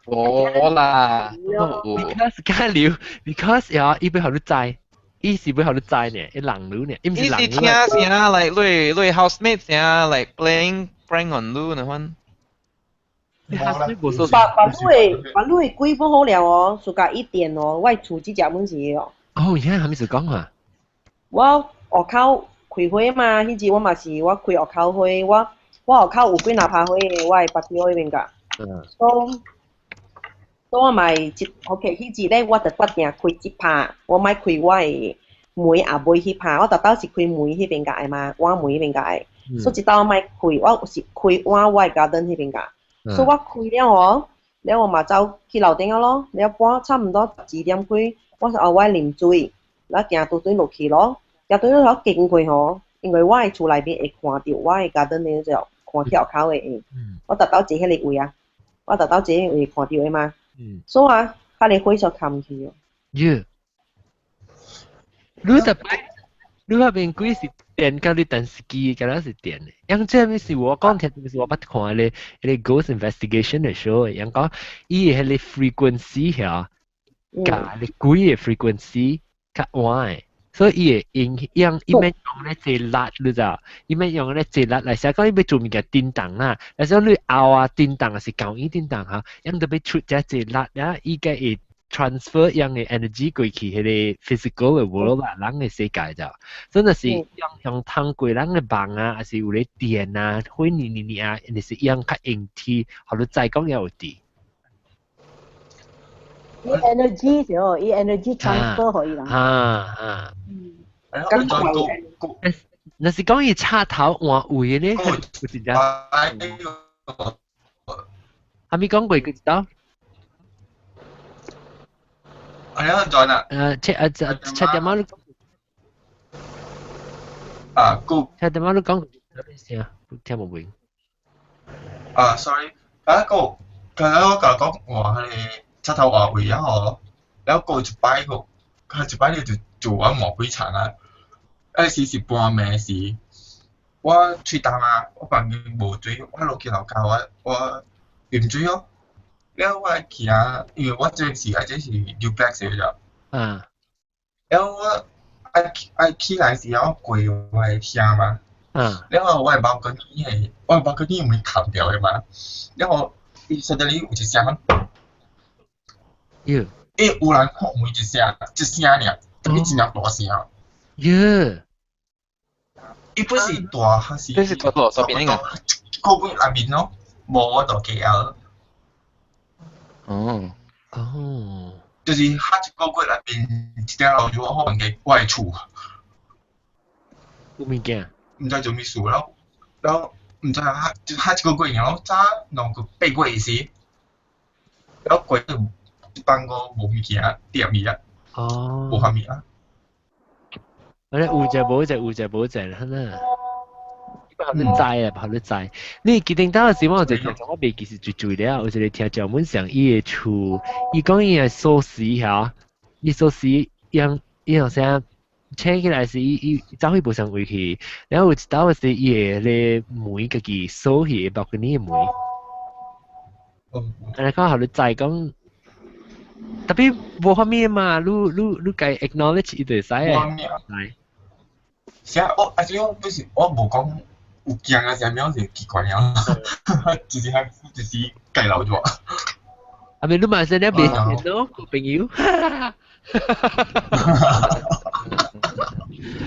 無啦，because 間了，because 呀，伊要予你知，伊是要予你知呢，伊人你呢，伊毋是人。伊是聽聲，like 你你 housemate 聲，like playing prank on 你那款。把把你把你鬼不好了哦，暑假一點哦，我厝這隻本是哦。哦，而家係咪就講啊？我學校開會嘛，彼時我嘛是我開學校會，我我學校有幾若拍會的，我會巴丟彼邊噶。嗯。所以，所以我嘛會，OK，彼時咧我就決定開一拍，我莫開我的門也袂去拍，我特斗是開門彼邊個的嘛，碗門彼邊個的。所以一道我莫開，我是開碗我的 garden 彼邊個。所以我開了哦，了我嘛走去樓頂啊咯，了半差唔多12點幾，我說哦我啉水，了行拄對落去咯，行拄對落經過吼，因為我的厝內面會看到我的 garden 的就看跳口的，我特到坐彼個位啊，我特到坐彼個位看到的嘛，所以啊，彼個火就冚去哦。耶！你特擺，你那邊鬼是電甲你電視機，敢若是電的。因這物是我講聽，是我捌看咧，彼個 Ghost Investigation 的 show，因講伊的彼個 frequency 遐，佮你鬼的 frequency 較歪，所以伊會影響伊免用咧這力，你知？伊免用咧這力來寫講伊欲做物件叮當啦，來說你後啊叮當還是舊音叮當哈，因都欲出這這力啊，伊個會 transfer 樣的 energy 過去彼個 physical 的 world 啦，人的世界就，真的是用用通過人的夢啊，還是有咧電啊，火呢呢呢啊，就是用較硬體，予你知講也有佇。伊 energy 就，伊 energy transfer 予伊人。啊啊。咁若是講伊插頭換位咧，有真正。還未講過佢知道。係啊，在啦。七啊七點仔你。啊，個。七點仔你講咩聲？聽無明。啊，sorry，啊個，剛才我甲講話彼個插頭換位啊吼，然後過一擺個，佢一擺你就做我魔鬼層啊。嗰時是半暝時，我喙焦啊，我房間無水，我落去樓跤，我我飲水哦。了我行，因為我這是啊，這是 duplex 的啫。啊。了我愛愛起來時，我過我的兄嘛。啊。了我的 balcony 的，我的 balcony 門冚掉的嘛。了後伊 suddenly 有一聲。喲。伊有人敲門一聲，一聲爾，特別真正大聲。喲。伊不是大，還是？這是大大邊個？個月內面咯，無我就 KL。哦。哦。就是他一個月內面一點落雨，我可能嘅我的厝。有物件？毋知做咩事了，然後毋知他就他一個月然後早2個8月時，然後過一般個無物件掂伊啊。哦。無蝦米啊。我咧有就無就有就無就啦，呐。學你知啊，學你知。你決定當時我就聽我未記是最最了，有一個聽專門上伊的厝，伊講伊的鎖匙嚇，伊鎖匙用伊啥請起來是伊伊走去無上位去，然後有一道是伊的咧門家己鎖起，包括你的門。啊，你講學你知講，特別無方便嘛，你你你該 acknowledge 伊就會使的。係。啥？我啊，這不是我無講。有驚啊！啥物是奇怪了，就是還就是計漏咗。阿咪你嘛是咧未見到個朋友。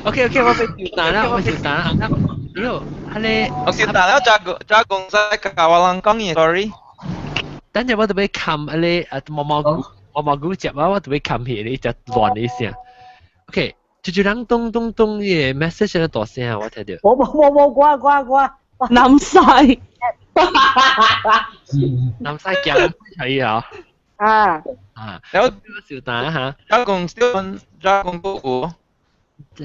OK OK，我被調單啦，我被調單啦。喲。係你。我先打了加工加工在教我人講嘢，sorry。等陣我特別冚你啊毛毛菇毛毛菇食啊，我特別冚起你就亂一聲。OK，就就人咚咚咚嘅 message 咧大聲，我聽到。我我我我我我南西。南西行係啊。啊。啊。然後小打嚇。加工小加工都有。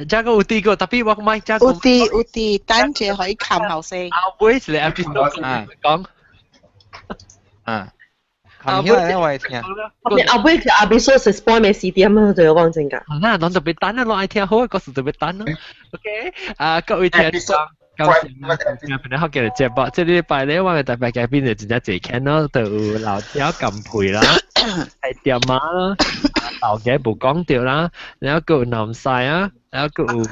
加個有啲個，特別我買加有啲有啲，等陣可以冚後生。後尾是你 episode 講。啊。冚起來我會聽。後尾就阿比說是 spoil 咩時點啊，就有講真㗎。嗱，攏特別等啊，攏愛聽好嘅故事特別等咯。OK，啊各位聽眾。感謝今日學嘅節目，這禮拜咧，我嘅特別嘉賓就真正濟聽咯，就有老椒甘配啦，係店媽啦，老嘅無講到啦，然後閣有南西啊，然後閣有，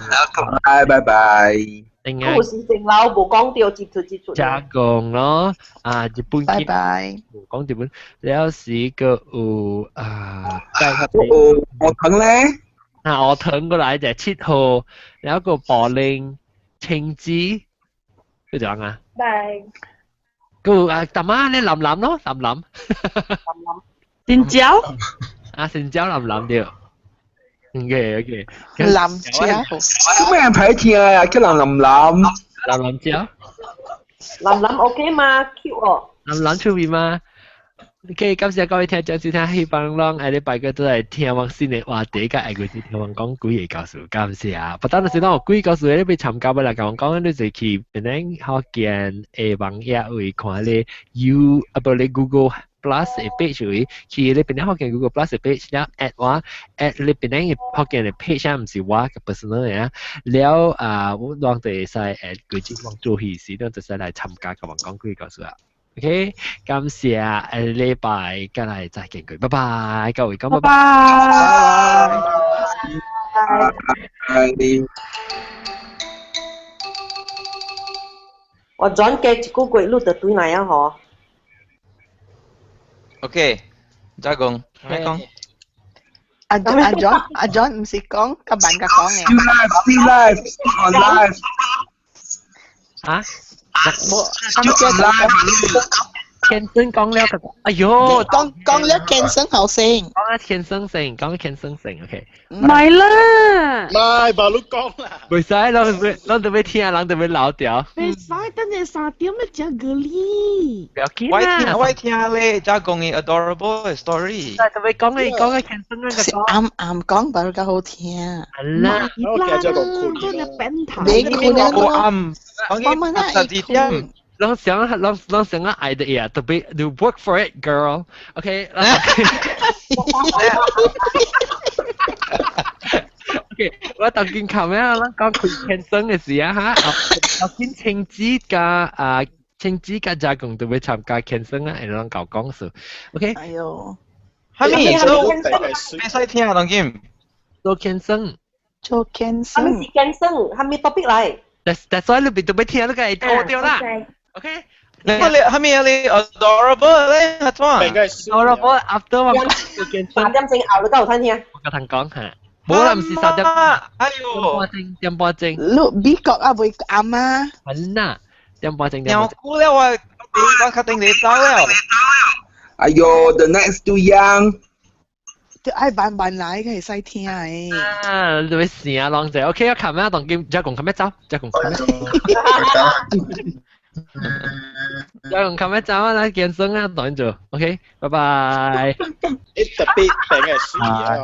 拜拜拜。另外有時正老無講到，接觸接觸。加工咯，啊日本拜拜。無講日本，了時閣有啊，有鵝藤咧，啊鵝藤過來就7號，然後個柏林。青子，佢就講啊，拜。個啊，大媽你淋淋咯，淋淋。淋淋。椒。啊，線椒淋淋掉。OK OK。淋椒。咁咩人睇聽啊？叫淋淋淋。淋淋椒。淋淋 OK 嘛？Q 哦。淋淋出面嘛？OK，感謝各位聽眾收聽，希望攏下禮拜個都來聽我新的話題，佮愛過去聽我講幾个故事，感謝啊！不但是攏有幾個故事，你欲參加欲來共我講，你就去檳城福建的網頁位看咧 U 啊無咧 Google Plus 的 page 位，去咧檳城福建 Google Plus 的 page 了 add 我 add 咧檳城的福建的 page 啊，毋是我個 personal 的啊，了啊，我攏就會使 add 規節目做戲時，攏就使來參加共我講幾个故事啊！OK，感謝下禮拜再來再見佢，拜拜，各位講拜拜。拜。我轉過一個月，你就轉來啊嗬。 OK，再講，咩講？阿阿 John 阿 John 唔是講，個慢個講嘅。 Still live, still live, on live。啊？冇， Still on live。天生講了個，哎喲，講講了天生好聲，講了天生性，講天生性，OK。唔係啦，唔係，白你講啦。袂使，咱特別聽，人特別老掉。袂使，等陣3點要食咖喱。不要緊我聽我聽咧，再講伊 adorable story。特別講你講個天生那個講。啱啱講白較好聽。係啦，我聽咗個困真係變態。你困啊？我暗，我問下12點。攏想攏攏想愛的嘢，特別 you work for it, girl. OK. OK，我當今琴日咱講開天生嘅時啊哈，頭先青子加啊青子加加工都要參加天生啊，會攏搞講數。OK。哎喲。哈咪，做袂使聽啊，當今。做天生。做天生。哈咪是天生，哈咪 topic 來。 That's why 你別特別聽，你個會拖掉啦。OK。你你係咪你 adorable 咧？阿怎？adorable after 我講3點鐘後你夠有聽聽。我同講下，冇啦，唔是3點。哎喲，點半鐘。你美國啊未暗啊？係啦，點半鐘。有估了我，我確定你走了。哎喲，the next too young。就愛慢慢來，佢會使聽的。啊，你會成浪者 OK 啊，琴日當今再講琴日走，再講琴日。再講琴日走啊，健身啊，當做 OK，拜拜。特別病嘅輸啊！